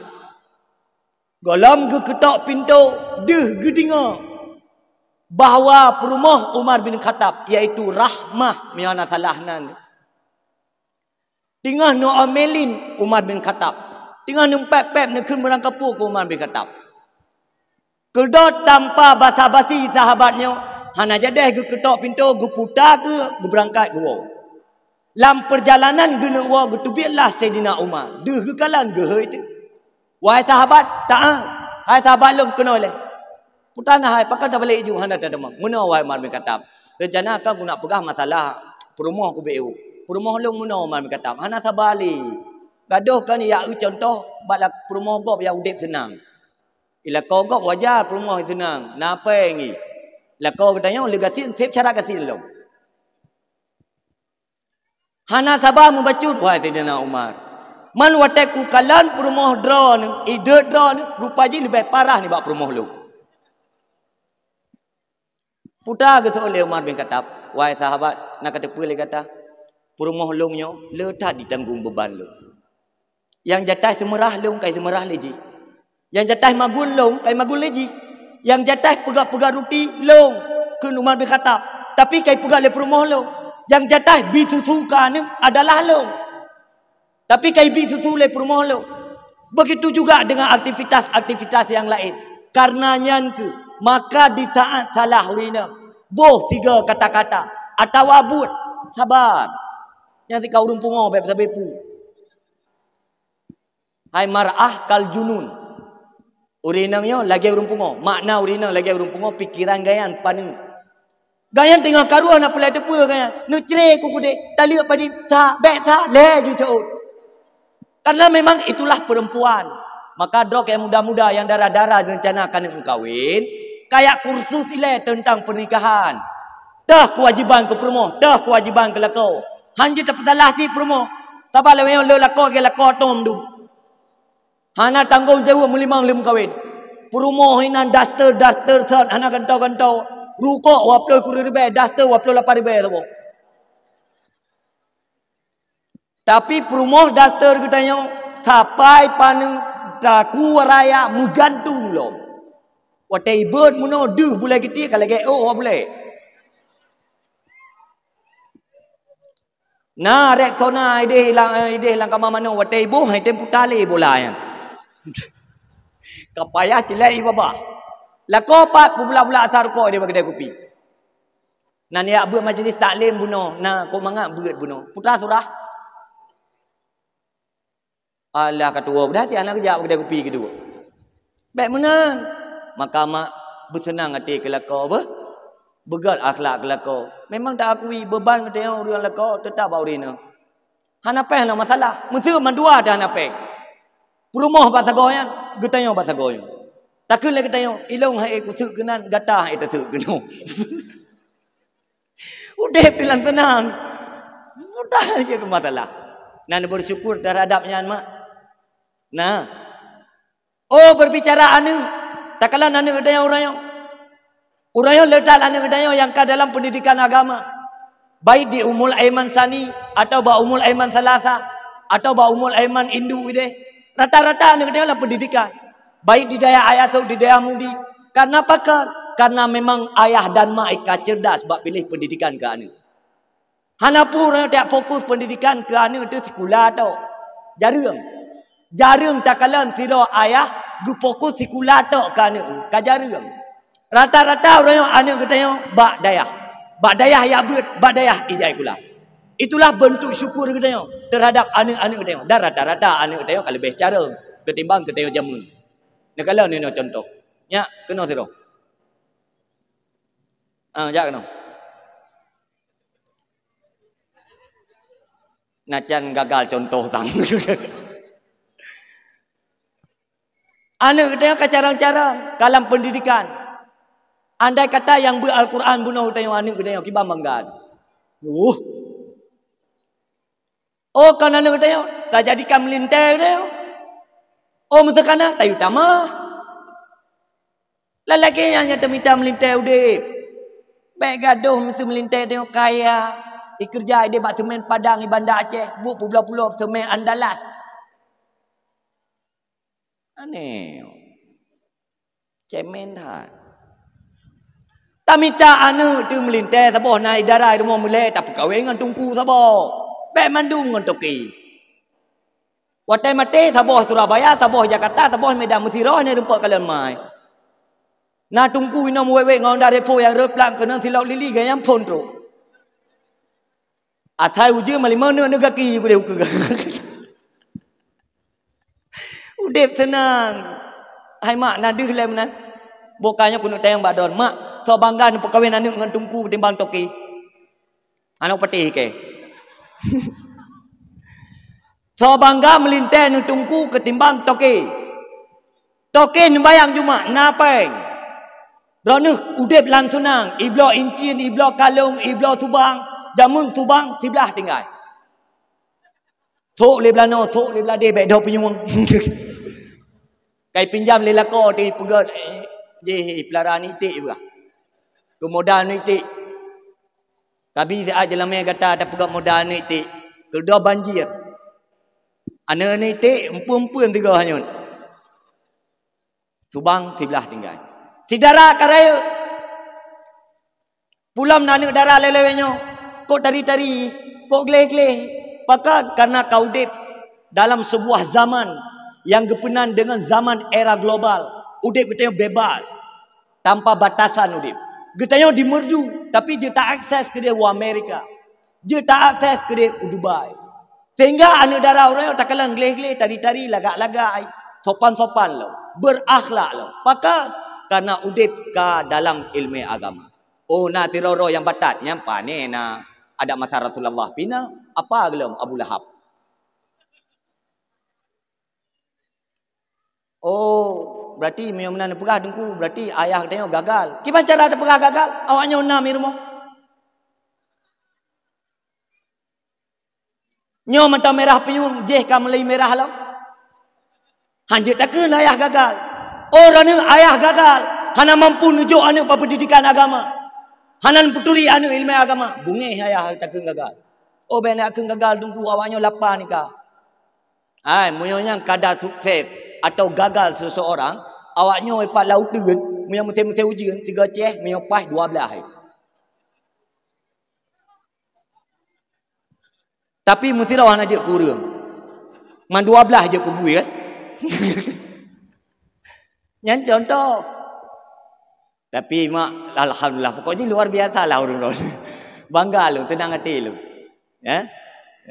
Gohlom geukeutok pintoe, deuh geudeungoe bahwa peurumoh Umar bin Khattab, yaitu Rahmah, meunyoe hana salah nan, teungoh neuomelin Umar bin Khattab, teungoh neupép-pép neukheun beurangkapeue keu Umar bin Khattab. Keudroe tanpa basa-basi sahabat nyoe, hana jadeh geukeutok pintoe, geuputa keuh, geubeurangkat geuwoe. Lam peurjalanan geuneuk woe geuteubiet lah Saidina Umar, deuh geukalon geuhôi teuh. "Wahai sahabat, taát! Hai sahabat lôn, keunoe lé!" "Peue na hai, pakon tabalek ju hana tadeungoe?" "Meunoe wahai Umar bin Khattab, reuncana ka geunak peugah masalah peurumoh keu B U. Peurumoh lôn meunoe Umar bin Khattab, hana saba lé. Gadôh kon jak eu cuntoh bak la-, peurumoh gob nyang udép seunang." Ilako gob wajar peurumoh seunang, na peue ngi. Lakoe geutanyoe lé gasien seb cara gasien lom. Hana saba mubacut, wahai Saidina Umar. Man watée kukalon peurumoh droeneuh, ideuet droeneuh, rupa jih leubeh parah nibak peurumoh lôn. Puta geuseuôt lé Umar bin Khattab, "Wahai sahabat, na kateupeue lé gata, peurumoh lôn nyoe le that jitanggong beuban lôn. Nyang jataih seumeurah lôn kai seumeurah lé jih. Nyang jataih magul lôn kai magul lé jih. Nyang jataih peugah-peugah ruti lôn," kheun Umar bin Khattab, "tapi kai peugah lé peurumoh lôn. Nyang jataih bi susu keu aneuk adalah lôn, tapi kai bi susu lé peurumoh lôn." Begitu juga dengan aktivitas-aktivitas nyang laén. Karena nyan kheueh, maka di saat salah ureuëng inong, boh sigoe kata-kata atawa buet, sabar. Nyang sika ureuëng pungo bék sabe pu. Hai mar'ah kal junun. Ureuëng inong nyoe lagée ureuëng pungo. Makna ureuëng inong lagée ureuëng pungo, pikeran gobnyan paneuk. Gobnyan teungoh karu hana peulai teupeue gobnyan. Neucre ku kudeh, taleuek padit, sa, bék sa, lhée ju seuôt. Karena memang itulah perempuan. Maka droe nyang muda-muda nyang dara-dara rencana keuneuk meukawen, kajak kursus ilée teuntang pernikahan. Teuh keuwajéban keu peurumoh, teuh keuwajéban keu lakoe. Han jeuet tapeusalah cit peurumoh. Sabab lawét nyoe le lakoe lagée lakoe tom dum. Hana tanggong jaweueb meulimong lé meukawen. Peurumoh inan daster-daster sot hana gantoe-gantoe. Rukok dua ploh sikureueng ribée, daster dua ploh lapan ribée saboh. Tapi peurumoh daster geutanyoe sapai paneuk takue raya meugantung lom. Watée ibeuet meunoe deuh bulée geutiek ka lagée ôk bulée. Na Rexona ideh lam, ideh lam kama manoe watée iboh hai tem puta lé bola nyan. Ka payah cilek ié babah. Lakoe pat peubula-bula asa rukok ideh bak keudée kupi. Na neujak beuet majlis taklim bunoe, na kok mangat beuet bunoe. Puta surah. Alah ka tuwoe, dah siat hana geujak bak keudée kupi keuduek. Bék meunan. Maka mak beuseunang até keu lakoe beuh. Beugét akhlak keu lakoe. Memang taakui beuban geutanyoe ureuëng lakoe teutap bak ureuëng inong. Hana péng hana masalah. Meuseu mandua dah hana péng. Peurumoh bak sagoe nyan, geutanyoe bak sagoe nyan. Takheun lé geutanyoe, ilong hai kuseuk keunan, gata hai taseuk keunoe. Udeb dilam seunang. Mudah saja keu masalah. Nan bersyukur terhadap nyan mak. Nah. Oh, berbicara aneuk. Takalon aneuk geutanyoe uroe nyoe. Uroe nyoe le that aneuk geutanyoe nyang ka dalam pendidikan agama. Baik di Ummul Aiman Sani, atau bak Ummul Aiman Salasa, atau bak Ummul Aiman Indu ideh. Rata-rata aneuk geutanyoe lam pendidikan. Baik di dayah ayah atau di dayah mudi. Karena pakon? Karena memang ayah dan mak ka cerdas bak pilih pendidikan keu aneuk. Hana peue ureuëng tiak fokus pendidikan keu aneuk teuh sikula tok. Jareueng. Jareueng takalon sidroe ayah geufokus sikula tok keu aneuk, ka jareueng. Rata-rata ureuëng nyoe aneuk geutanyoe bak dayah. Bak dayah jak beuet, bak dayah ijai sikula. Itulah bentuk syukur geutanyoe terhadap aneuk-aneuk geutanyoe. Dan rata-rata aneuk geutanyoe ka leubeh carông ketimbang geutanyoe jameun. Neukalon inoe contoh. Nyak, keunoe sidroe. Ah, jak keunoe. Nacan gagal contoh sang. Aneuk geutanyoe ka carông-carông ka lam pendidikan. Andai kata nyang beuet Al-Quran bunoe geutanyoe aneuk geutanyoe kiban bangga. Uh. Oh, kon aneuk geutanyoe tajadikan meulintée geutanyoe. Oh, meuseukanan tayue tamah. Lalaki nyan nyang teumita meulintée udeb. Bék gadôh meuseu meulintée tanyoe kaya. Ikeureuja ideh bak seumén Padang i Banda Aceh, buet pulo-pulo seumén Andalas. Aneh. Cemen that. Tamita aneuk teuh meulintée saboh na idara i rumoh meulée tapeukawen ngon teungku saboh. Bék mandum ngon toke. Watée maté saboh Surabaya, saboh Jakarta, saboh Medan meusiroh nyan rumpok kalon mai. Na teungku inoe muwét-wét ngon Honda Revo nyang reuplak keunan silop lili ganyang phon trok. Asai ujeuen malimong neuk neuk gaki ju keudeh ukeue. Udeb seunang. Hai mak, na deuh lé meunan. Boh ka nyoe keuneuk tanyong bak droen, "Mak, soe bangga neupeukawen aneuk ngon teungku ketimbang toke?" Aneuk peuteh ke. Soe bangga meulintée ngon teungku ketimbang toke? Toke neubayang Jumat, na péng. Droeneuh udeb lam seunang, ibloe incin, ibloe kalong, ibloe subang, jameun subang siblah tinggai. Sok lé beulanoe, sok lé beuladeh, bék doh punyueng. Kai pinjam lé lakoe teuh peugöt, eh, jih peulara aneuk iték peugah. Keu modal aneuk iték. Kabi siat jeulamé gata tapeugöt modal aneuk iték. Keudroe banjir. Aneuk-aneuk iték, empeuen-empeuen sigoe hanyut. Subang siblah tinggai. Sidara ka rayeuk. Pulam na aneuk dara lé-lé nyoe, kok tari-tari, kok gleh-gleh. Pakon? Karena ka udeb dalam sebuah zaman yang geupeunan dengan zaman era global. Udeb geutanyoe bebas, tanpa batasan udeb. Geutanyoe di merdu, tapi jeuet ta akses keudeh u Amerika. Jeuet ta akses keudeh u Dubai. Sehingga aneuk dara ureueng nyoe takalon gleh-gleh, tari-tari, lagak-lagak, sopan-sopan lom, berakhlak lom. Pakon? Karena udeb ka dalam ileumèe agama. Oh, na sidroe-droe nyang batat, nyan pane na adat masa Rasulullah pih na, apa geulom Abu Lahab. Oh, berarti meunyoe meunan neupeugah Teungku, berarti ayah geutanyoe gagal. Kiban cara teupeugah gagal? Awaknyoe na mirumoh. Nyoe mata mirah pinyueng, jih ka meulai mirah lom. Hanjeuet takheun ayah gagal. Oh, droeneuh ayah gagal, hana mampu neujok aneuk bak pendidikan agama. Hana neuputuri aneuk ileumèe agama. Beungéh ayah takheun gagal. Oh, bék neukheun gagal Teungku, awaknyoe lapah nika. Hai, meunyoe nyang kada sukses atau gagal seseorang, awaknyoe pat lam uteuen, meunyoe musém-musém ujeuen, sigoe ceh, meunyoe paih dua blaih. Tapi meusidroe hana jeuet keu ureueng. Man dua blaih jeuet keu bui, kan? Nyan contoh. Tapi mak, alhamdulillah, pokok jih luar biasa lah ureueng lôn. Bangga lôn, teunang até lôn. Ya?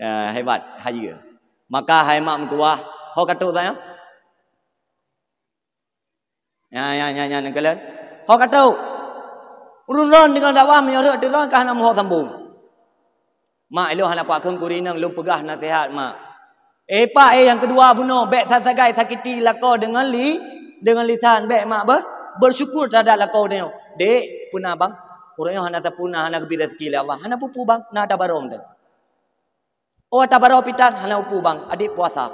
Ya, hebat, hayeue. Maka hai mak meutuwah, ho ka trok tanyoe? Nya, nya, nya, nya, neukalon. Ho ka trok. Ureueng lôn deungon dakwah meunyoe rhot teulon ka hana meuho sambong. Mak, ilôn hana kuat kheun kuri inong lôn peugah naseuhat, mak. Eh, pak, eh, nyang keudua bunoe, bék sasagai sakiti lakoe deungon li-, deungon lisan, bék, mak, beh, bersyukur terhadap lakoe nyoe. Dek, peuna bang, ureueng nyoe hana sapeue na, hana geubri rezeki lé Allah. Hana peue-peue bang, na tabarong teuh. Oh, tabarong pitan, hana peue-peue bang, adik puasa.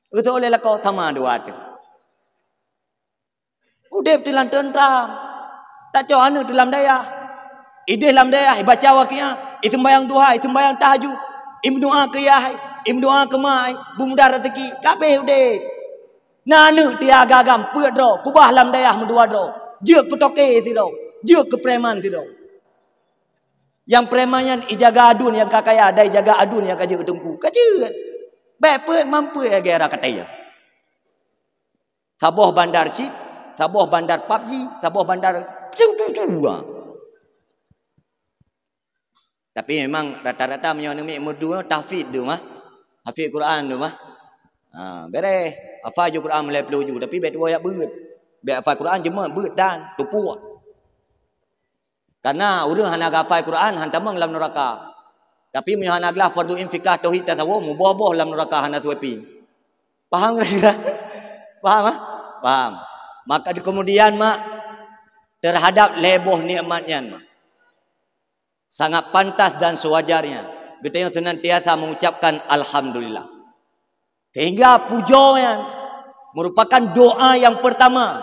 Geusoe lé lakoe sama dua teuh. Udeb teuh lam teuntram. Tacok aneuk teuh lam dayah. Ideh lam dayah, ibaca waqiah, iseumbayang duha, iseumbayang tahajud, imeudoa keu yah, imeudoa keu ma, beumudah rezeki, ka abéh udeb. Na aneuk teuh agam-agam, peuet droe, kubah lam dayah meudua droe, jeuet keu toke sidroe, jeuet keu preman sidroe. Nyang preman nyan ijaga aduen nyang ka kaya, dan ijaga aduen nyang ka jeuet keu teungku. Ka jeuet. Bék peuet, mampu lagèe raka tayang. Saboh bandar chip, saboh bandar pabji, saboh bandar tu-tu-tu, ha. Tapi memang rata-rata meunyoe aneuk miet meudua tahfiz tu mah. Hafiz Quran tu mah. Ha, bereh. Hafai ju Quran meulai ploh ju, tapi bék tuwoe jak beuet. Bék hafai Quran jeuet beuet dan tupuk. Karena ureueng hana geuhafai Quran, han tamong lam neuraka. Tapi meunyoe hana glah fardu ain, fikah, tauhid, tasawuf, muboh-boh lam neuraka hana suepi. Paham kira-kira? Paham, ah? Paham. Maka di kemudian, mak, terhadap lhèe boh nikmat nyan, mak, sangat pantas dan sewajarnya geutanyoe senantiasa mengucapkan alhamdulillah. Sehingga pujoe nyan merupakan doa yang pertama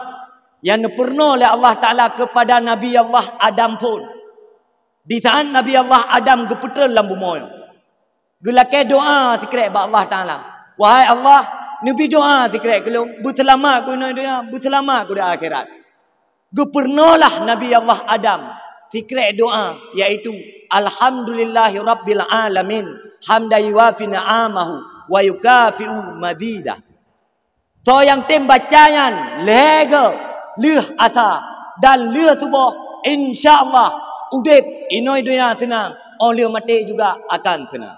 yang neupeureunoe lé Allah Taala kepada Nabi Allah Adam phon. Di saat Nabi Allah Adam geupeutrön lam bumoe, geulakèe doa sikrek bak Allah Taala, "Wahai Allah, neubi doa sikrek keu lôn, beuseulamat keu inoe donya, beuseulamat keu di akhirat." Geupeureunoelah Nabi Allah Adam sikrek doa, yaitu, "Alhamdulillahi rabbil alamin, hamdan yuwafi ni'amahu wa yukafi'u mazidah." Soe nyang tem baca nyan lhèe goe lheueh asa dan lheueh suboh, insya Allah udeb inoe donya seunang, óh lheueh maté juga akan seunang.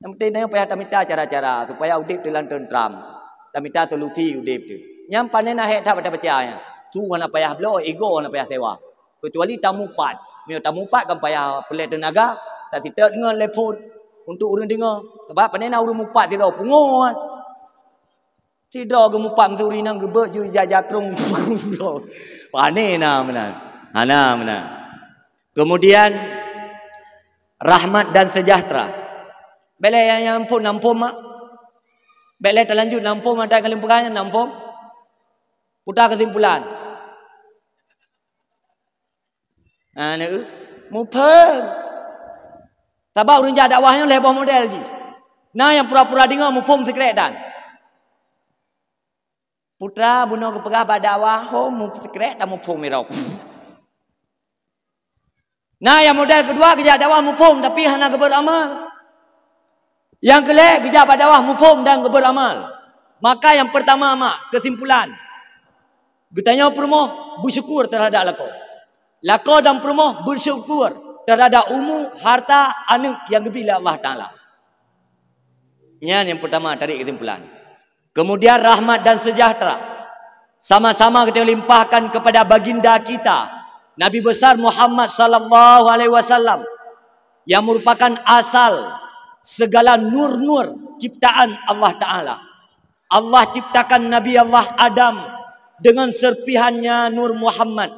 Nyang penting tanyoe payah tamita cara-cara supaya udeb teuh lam teuntram. Tamita solusi udeb teuh. Nyang pané na hék that bak tabaca nyan. Su hana payah bloe, ego hana payah sewa. Kecuali tamupat. Meunyoe tamupat kan payah peureulèe teunaga, tasitôt ngon lé phon untuk ureueng deungö. Sabab pané na ureueng mupat sidroe pungo kan. Sidroe geumupat meusuri nang geubeuet ju ija jakrong. Pane na meunan. Hana meunan. Kemudian rahmat dan sejahtera. Bèk lé nyang phôn nam phôn mak. Bèk lé talanjut nam phôn, mata kalian peugah nam phôn. Putra kesimpulan. Ha, na eu? Muphom. Sabab ureueng jak dakwah nyoe lhèe boh model jih. Na nyang pura-pura deungö muphom sikrek dan. Putra bunoe geupeugah bak dakwah, ho mu sikrek dan muphom irok. Na nyang model keudua geujak dakwah muphom tapi hana geubeuet amal. Nyang keulhèe geujak bak dakwah muphom dan geubeuet amal. Maka nyang peurtama mak, kesimpulan. Geutanyoe peurumoh beusyukur teuhadap lakoe. Lakoe dan peurumoh beusyukur teuhadap umu, harta, aneuk nyang geubri lé Allah Taala. Nyan nyang peurtama tarék kesimpulan. Kemudian rahmat dan sejahtera sama-sama kita limpahkan kepada baginda kita Nabi besar Muhammad sallallahu alaihi wasallam yang merupakan asal segala nur-nur ciptaan Allah Taala. Allah ciptakan Nabi Allah Adam dengan serpihannya Nur Muhammad.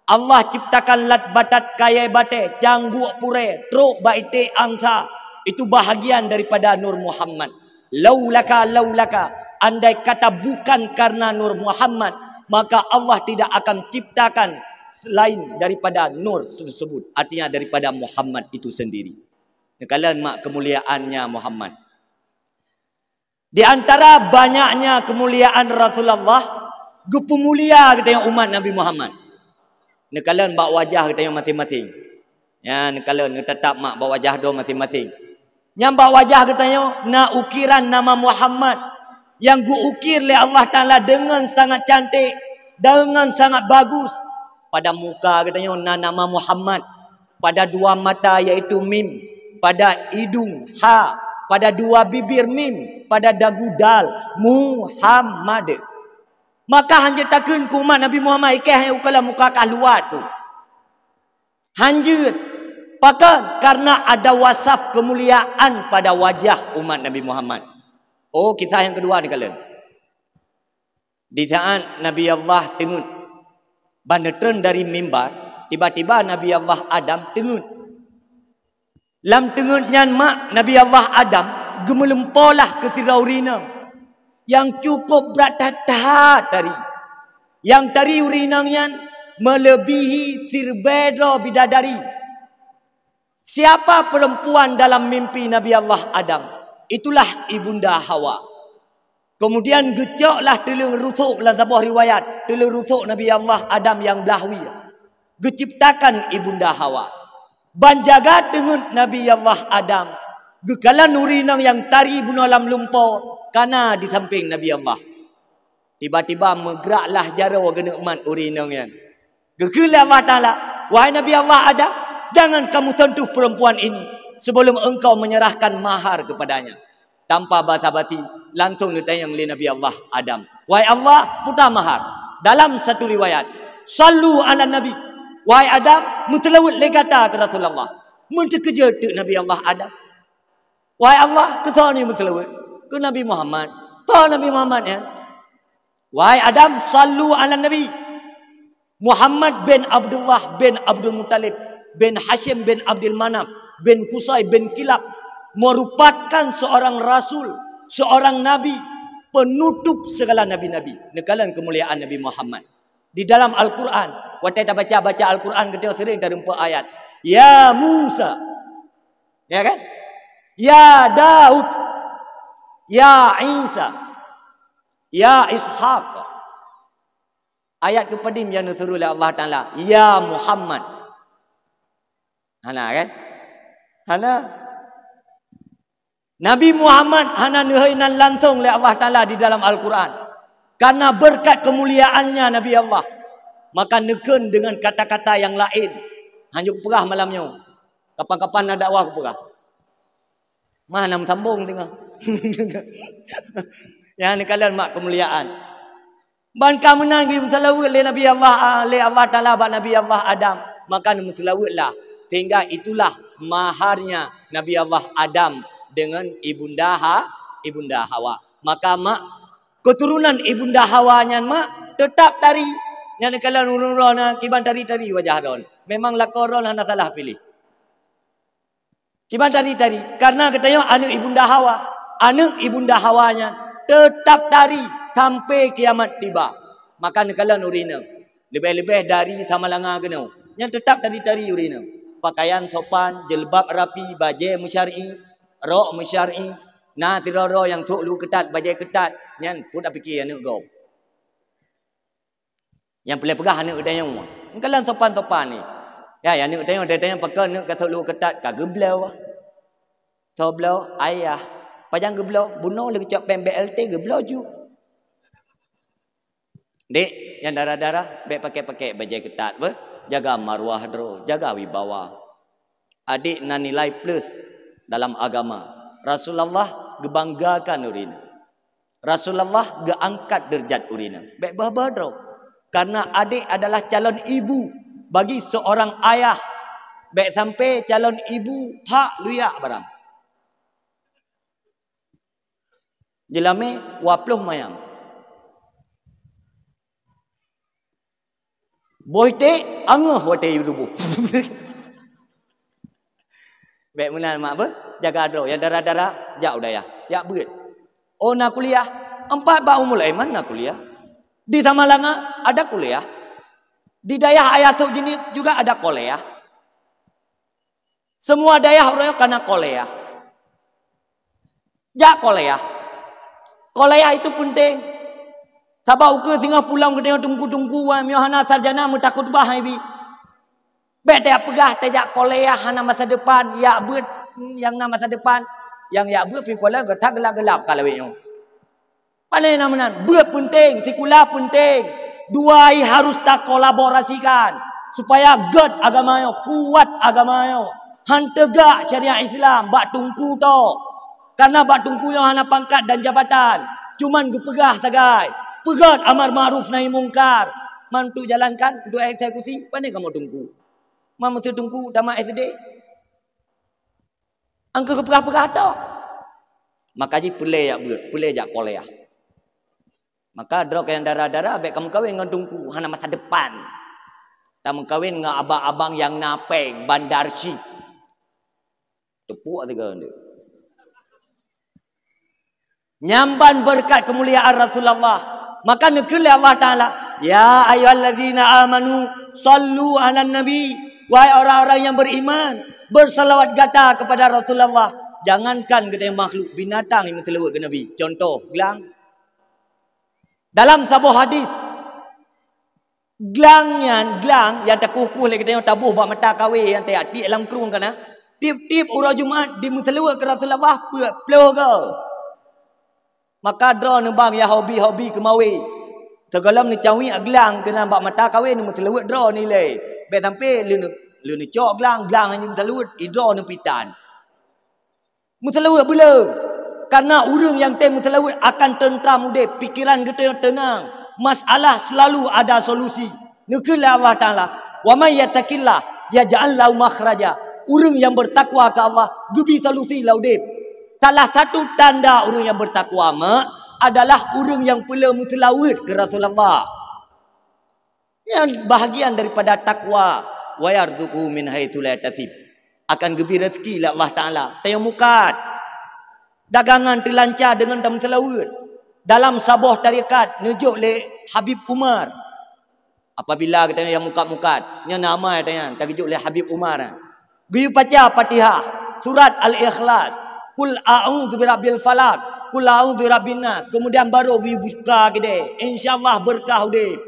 Allah ciptakan lat batat kayèe batèe, cangguek purèe, trok bak iték angsa, itu bahagian daripada Nur Muhammad. Laulaka, laulaka, andai kata bukan karena Nur Muhammad, maka Allah tidak akan ciptakan selain daripada nur tersebut, artinya daripada Muhammad itu sendiri. Neukalon mak kemuliaannya Muhammad. Di antara banyaknya kemuliaan Rasulullah, geupeumulia geutanyoe umat Nabi Muhammad. Neukalon bak wajah geutanyoe maséng-maséng. Ya, neukalon, neutatap mak bak wajah droe maséng-maséng. Nyang bak wajah geutanyoe na ukiran nama Muhammad nyang geuukir lé Allah Taala deungon sangat cantik, deungon sangat bagus. Pada muka geutanyoe na nama Muhammad. Pada dua mata, yaitu mim, pada idung ha, pada dua bibir mim, pada dagu dal, Muhammad. Maka hanjeuet takheun keu umat Nabi Muhammad, ikeh hai ukalam muka kah luat tu. Hanjeuet. Pakon? Karena ada wasaf kemuliaan pada wajah umat Nabi Muhammad. Oh, kisah yang kedua ni kalian. Di saat Nabi Allah teungeut, ban neutreun dari mimbar, tiba-tiba Nabi Allah Adam teungeut. Lam teungeut nyan mak Nabi Allah Adam geumeulumpoe lah keu sidroe ureueng inong nyang cukup brat that-that tari. Nyang tari ureueng inong nyan meuleubèhi siribèe droe bidadari. Siapa perempuan dalam mimpi Nabi Allah Adam? Itulah Ibunda Hawa. Kemudian geucok lah tuleueng rusok, lam saboh riwayat, tuleueng rusok Nabi Allah Adam nyang blah wie. Geuciptakan Ibunda Hawa. Ban jaga teungeut Nabi Allah Adam, geukalon ureueng inong nyang tari bunoe lam lumpoe ka na di sampéng Nabi Allah. Tiba-tiba meugrak lah jaroe geuneuk mat ureueng inong nyan. Geukheun lé Allah Taala, "Wahai Nabi Allah Adam, jangan kamu sentuh perempuan ini sebelum engkau menyerahkan mahar kepadanya." Tanpa basa-basi, langsung neutanyong lé Nabi Allah Adam, "Wahai Allah, puta mahar." Dalam satu riwayat, "Sallu ala Nabi." "Wahai Adam, meuseulaweuet lé gata keu Rasulullah." Meuteukeujot teuk Nabi Allah Adam. "Wahai Allah, keu soe ni meuseulaweuet?" "Keu Nabi Muhammad." "Soe Nabi Muhammad nyan?" "Wahai Adam, sallu ala Nabi." Muhammad bin Abdullah bin Abdul Muttalib bin Hashim bin Abdul Manaf bin Qusay bin Kilab merupakan seorang rasul, seorang nabi, penutup segala nabi-nabi. Neukalon kemuliaan Nabi Muhammad. Di dalam Al-Quran, watèe tabaca-baca Al-Quran, geutanyoe sering tarumpok ayat, "Ya Musa." Ya kan? "Ya Daud." "Ya Isa." "Ya Ishaq." Ayat keupadum nyang neusuruh lé Allah Taala, "Ya Muhammad." Hana kan? Hana. Nabi Muhammad hana neuhôi nan langsong lé Allah Taala di dalam Al-Quran. Karena berkat kemuliaannya Nabi Allah, maka neukheun dengan kata-kata yang lain. Hanjeuet kupeugah malam nyoe. Kapan-kapan na dakwah kupeugah. Mah na meusambong teungoh. Nyang neukalon mak keumuliaan. Ban ka meunan geumeuseulaweuet lé Nabi Allah, lé Allah Taala bak Nabi Allah Adam, maka neumeuseulaweuet lah. Sehingga itulah maharnya Nabi Allah Adam dengan Ibunda Ha-, Ibunda Hawa. Maka mak Keuturonan Ibunda Hawa nyan mak teutap tari. Nyan neukalon ureuëng droe na kiban tari-tari wajah droe. Memang lakoe droe hana salah piléh. Kiban tari-tari, karena geutanyoe aneuëk Ibunda Hawa. Aneuëk Ibunda Hawa nyan teutap tari sampai kiamat tiba. Maka neukalon ureuëng inong, leubeh-leubeh dari Samalanga keunoe, nyan teutap tari-tari ureuëng inong. Pakaian sopan, jilbab rapi, bajée meusyar'i, rok meusyar'i, na sidroe-droe nyang sôk lu keutat, bajée keutat, nyan peuet apike aneuëk gob. Nyang peureulée peugah aneuëk geutanyoe, neukalon sopan-sopan ni. Ya, ya, aneuëk geutanyoe, geutanyoe pakon aneuëk ka sôk lu keutat, ka geubloe. Soe bloe? Ayah. Pajan geubloe? Bunoe lé geucok péng B L T geubloe ju. Dek, nyang dara-dara, bék pakai-pakai bajée keutat beuh. Jaga maruah droe, jaga wibawa. Adik na nilai plus dalam agama. Rasulullah geubanggakan ureuëng inong. Rasulullah geuangkat deurajat ureuëng inong. Bék beuh-beuh droe. Karena adik adalah calon ibu bagi seorang ayah. Bék sampai calon ibu phak luyak barang. Jeulamé waploh mayang. Boh iték angeuh watée ruboh. Bék meunan mak beuh, jaga droe. Nyang dara-dara jak u dayah, jak beuet. Oh na kuliah, empat bak Ummul Aiman na kuliah. Di Samalanga ada kuliah. Di dayah Ayah Sôk Jeunieb juga ada kuliah. Semua dayah ureuëng nyoe kana kuliah. Jak kuliah. Kuliah itu penting. Sabab ukeue singoh pulang geutanyoe teungku-teungku, wah, meunyoe hana sarjana meutakot bah hai bi. Bék tajak peugah tajak kuliah hana masa depan, yak beuet nyang na masa depan. Nyang yak beuet pih kuliah gata gelap-gelap ka lawét nyoe. Pane na meunan, beuet peunteng, sikula peunteng. Dua i harus takolaborasikan supaya gét agama nyoe, kuat agama nyoe. Han teugak syariat Islam bak teungku tok. Karena bak teungku nyoe hana pangkat dan jabatan, cuman geupeugah sagai, peugét amar makruf nahi mungkar. Man untuk jalankan, untuk eksekusi, pane kamoe teungku? Man meuseu teungku tamat S D. Angkeu geupeugah-peugah tok. Maka jih peureulée jak beuet, peureulée jak kuliah. Maka droe nyang dara-dara bék kameukawen ngon teungku, hana masa depan. Tameukawen ngon abang-abang nyang na péng, bandar chip. Teupuek sigoe nyoe. Nyang ban beureukat keumuliaan Rasulullah. Maka neukheun lé Allah Taala, "Ya ayyuhallazina amanu sallu 'alan nabi." Wahai orang-orang yang beriman, bersalawat gata kepada Rasulullah. Jangankan geutanyoe makhluk, binatang nyang meuseulaweuet keu Nabi. Contoh, glang. Dalam saboh hadis, glang nyan, glang nyang takueh-kueh lé geutanyoe taboh bak mata kawé nyang tajak tiek lam krueng kana, tiep-tiep uroe Jumat dimeuseulaweuet keu Rasulullah peuet ploh goe. Maka droe neubang nyang hobi-hobi keumawé. Sigohlom neucawék glang keunan bak mata kawé neumeuseulaweuet droe nilai. Bék sampai lé neu-, lé neucok glang, glang hana meuseulaweuet, i droe neupitan. Meuseulaweuet beu le. Karena ureuëng nyang tem meuseulaweuet akan teuntram udeb, pikiran geutanyoe teunang. Masalah selalu ada solusi. Neukheun lé Allah Taala, "Wa may yattaqillah yaj'al lahu makhraja." Ureuëng nyang beutakwa keu Allah, geubri solusi lam udeb. Salah satu tanda ureuëng nyang beutakwa mak adalah ureuëng nyang peureulée meuseulaweuet keu Rasulullah. Nyan bahagian daripada takwa, "Wa yarzuqhu min haitsu la yahtasib." Akan geubri rezeki lé Allah Taala. Tanyoe mukat. Dagangan teulanca deungon tameuseulaweuet. Dalam saboh tarekat neujok lé Habib Umar. Apabila geutanyoe nyang mukat-mukat, nyan na amai tanyoe tageujok lé Habib Umar. Geuyue baca Fatihah, surat Al-Ikhlas, Qul a'udzu birabbil falaq, Qul a'udzu birabbin nas, kemudian baru geuyue buka keudè. Insya Allah beureukat udeb,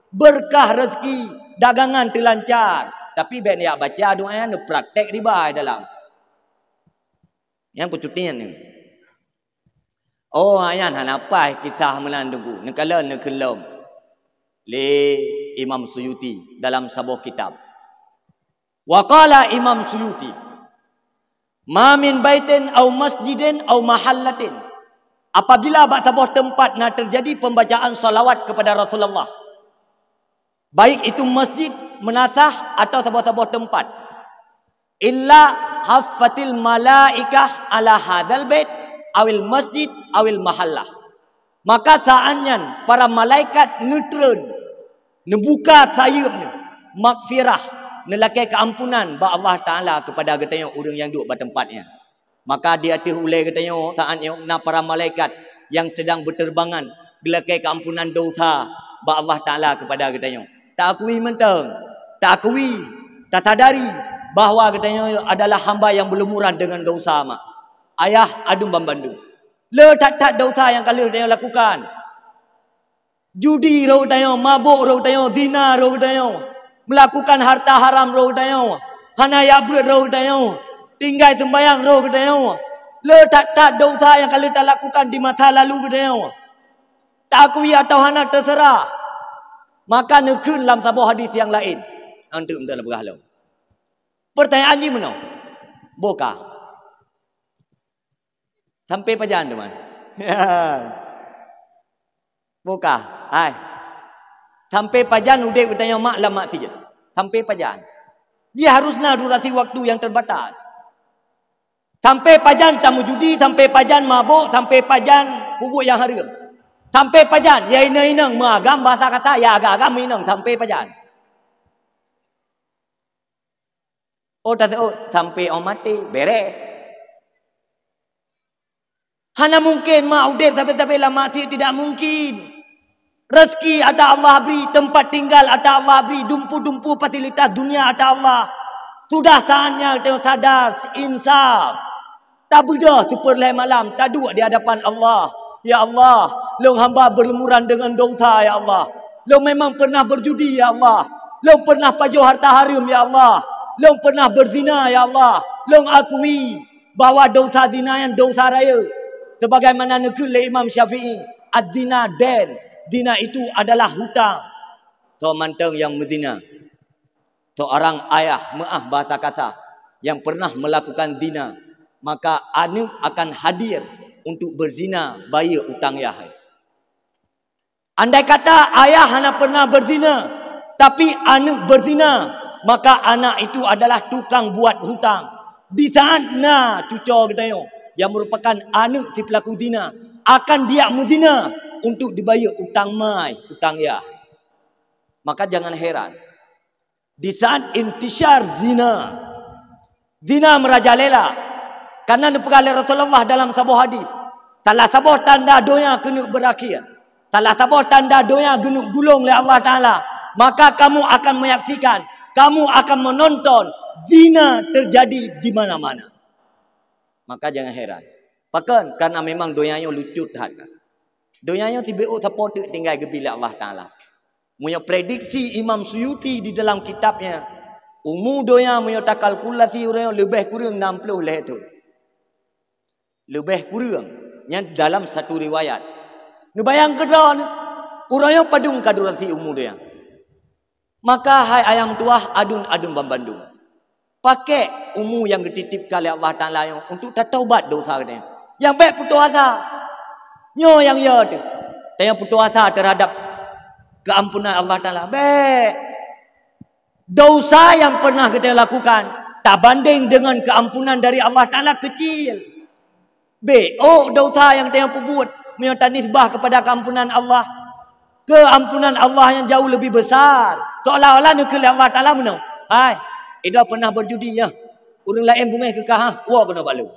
beureukat rezeki, dagangan teulancar. Tapi bék neujak baca doa nyan, neupraktek riba di dalam. Nyang kucuti nyan. Oh, nyan hana paih kisah meunan teungku. Neukalon neukheun lom lé Imam Suyuti dalam saboh kitab. Wa qala Imam Suyuti, "Ma min baitin au masjidin au mahallatin." Apabila bak saboh teumpat na teujadi pembacaan salawat kepada Rasulullah, baik itu masjid, meunasah atau saboh-saboh teumpat, "illa haffatil malaikah ala hadzal bait awil masjid awil mahallah." Maka saat nyan para malaikat neutreun, neubuka sayeuep neuh, maghfirah, neulakée keuampunan bak Allah Taala keupada geutanyoe ureuëng nyang duek bak teumpat nyan. Maka di ateueh ulée geutanyoe saat nyoe na para malaikat nyang seudang beuteurbangan geulakée keuampunan dosa bak Allah Taala keupada geutanyoe. Taakui mantong, taakui, tasadari bahwa geutanyoe adalah hamba nyang beulumuran deungon dosa mak. Ayah adum banmandum. Le that-that dosa nyang ka lheueh geutanyoe lakukan. Judi roh geutanyoe, mabök roh geutanyoe, zina roh geutanyoe, meulakukan hareuta haram roh geutanyoe, hana jak beuet roh geutanyoe, tinggai seumbahyang roh geutanyoe. Le that-that dosa nyang ka lheueh talakukan di masa lalu geutanyoe. Taakui atawa hana teuseurah. Maka neukheun lam saboh hadis nyang laén. Anteuk meuteun peugah lom. Peurtanyaan jih meunoe. Boh ka. Sampai pajan teuma? Boh ka. Hai. Sampai pajan udeb geutanyoe mak lam maksiet? Sampai pajan? Jih harus na durasi waktu nyang terbatas. Sampai pajan tameujudi, sampai pajan mabök, sampai pajan peubuet nyang hareuem. Sampai pajan ya inong-inong meuagam bahasa kata, ya agam-agam inong sampai pajan? Oh, taseuôt sampai 'oh maté, bereh. Hana mungken mak udeb sabe-sabe lam maksiet, tidak mungkin. Rezeki ata Allah bri, tempat tinggal ata Allah bri, dumpu-dumpu fasilitas dunia ata Allah. Sudah saatnya kita sadar, insaf. Tabeudôh sipeurlhée malam, taduek di hadapan Allah. Ya Allah, lôn hamba beulumuran deungon dosa, ya Allah. Lôn memang pernah berjudi, ya Allah. Lôn pernah pajoh harta hareuem, ya Allah. Lôn pernah berzina, ya Allah. Lôn akui bahwa dosa zina nyan dosa rayeuk. Sebagaimana neukheun lé Imam Syafi'i, "Az-zina dain." Zina itu adalah hutang. Soe mantong nyang meuzina, seorang ayah meu'ah bahasa kasa yang pernah melakukan zina, maka aneuk akan hadir untuk berzina bayeue utang yah. Andai kata ayah hana pernah berzina, tapi aneuk berzina, maka anak itu adalah tukang buat hutang. Di saat na cucoe geutanyoe yang merupakan aneuk si pelaku zina akan dijak meuzina untuk dibayeue utang mai, utang yah. Maka jangan heran, di saat intisyar zina, zina merajalela. Karena neupeugah lé Rasulullah dalam saboh hadis, salah saboh tanda donya keuneuk berakhir, salah saboh tanda donya geuneuk gulong lé Allah Taala, maka kamu akan menyaksikan, kamu akan menonton zina terjadi di mana-mana. Maka jangan heran. Pakon? Karena memang donya nyoe lucut that kan. Donya nyoe sibeuôt sapo teuk tinggai geubi lé Allah Taala. Meunyoe prediksi Imam Suyuti di dalam kitabnya, umu donya meunyoe takalkulasi uroe nyoe leubeh kureueng enam ploh lhée thon. Leubeh kureueng, nyan dalam satu riwayat. Neubayang keudroe, uroe nyoe padum ka durasi umu donya. Maka hai ayah meutuwah adun-adun banmandum, pakek umu nyang geutitipkan lé Allah Taala nyoe untuk tataubat dosa geutanyoe. Nyang bék putoh asa. Nyoe nyang yo teuh. Tanyoe putoh asa terhadap keampunan Allah Taala. Bék. Dosa nyang pernah geutanyoe lakukan tabandeng deungon keampunan dari Allah Taala kecil. Bék, oh, dosa nyang tanyoe peubuet meunyoe tanisbah kepada keampunan Allah. Keampunan Allah nyang jauh lebih besar. Seolah-olah neukheun lé Allah Taala meunoe, "Hai, idroe pernah berjudi nyoe. Ureuëng laén beungéh keu kah, ha? Woe keunoe bak lôn.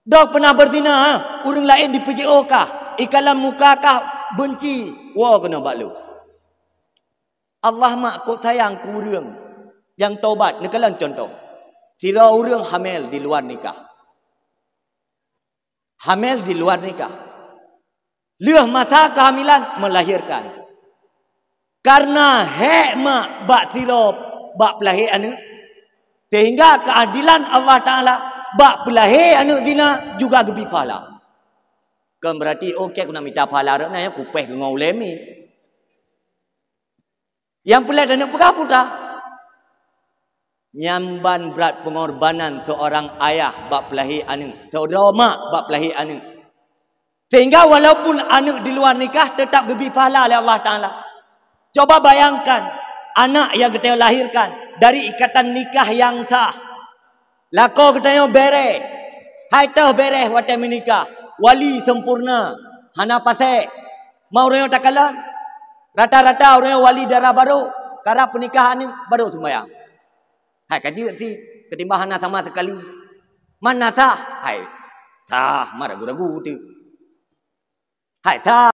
Droe pernah berzina, ha? Ureuëng laén dipeujiôh kah, ikalon muka kah beunci, woe keunoe bak lôn." Allah mak kok sayang keu ureuëng nyang tobat. Neukalon contoh, sidroe ureuëng hamil di luar nikah. Hamil di luar nikah. Lheueh masa kehamilan melahirkan. Karena hék mak bak sidroe bak peulahé aneuëk, sehingga keadilan Allah Taala bak peulahé aneuëk zina juga geubi pahala. Kon berarti, oh, keu nak mita pahala rot na nyang kupéh ngon ulée miet. Nyang peureulée taneuk peugah peue teuh? Nyan ban brat pengorbanan seorang ayah bak peulahé aneuëk, seudroe mak bak peulahé aneuëk. Sehingga walaupun aneuëk di luar nikah tetap geubi pahala lé Allah Taala. Coba bayangkan, anak nyang geutanyoe lahirkan dari ikatan nikah nyang sah. Lakoe geutanyoe bereh, hai teuh bereh watée meunikah, wali sempurna, Hana pasek. Ma ureuëng nyang takalon, rata-rata ureuëng nyang wali dara barô, karab peunikahan nyan barô sumbayang. Hai ka jeuet cit, ketimbang hana sama sekali. Man na sah? Hai sah, ma ragu-ragu teuk. Hai sah.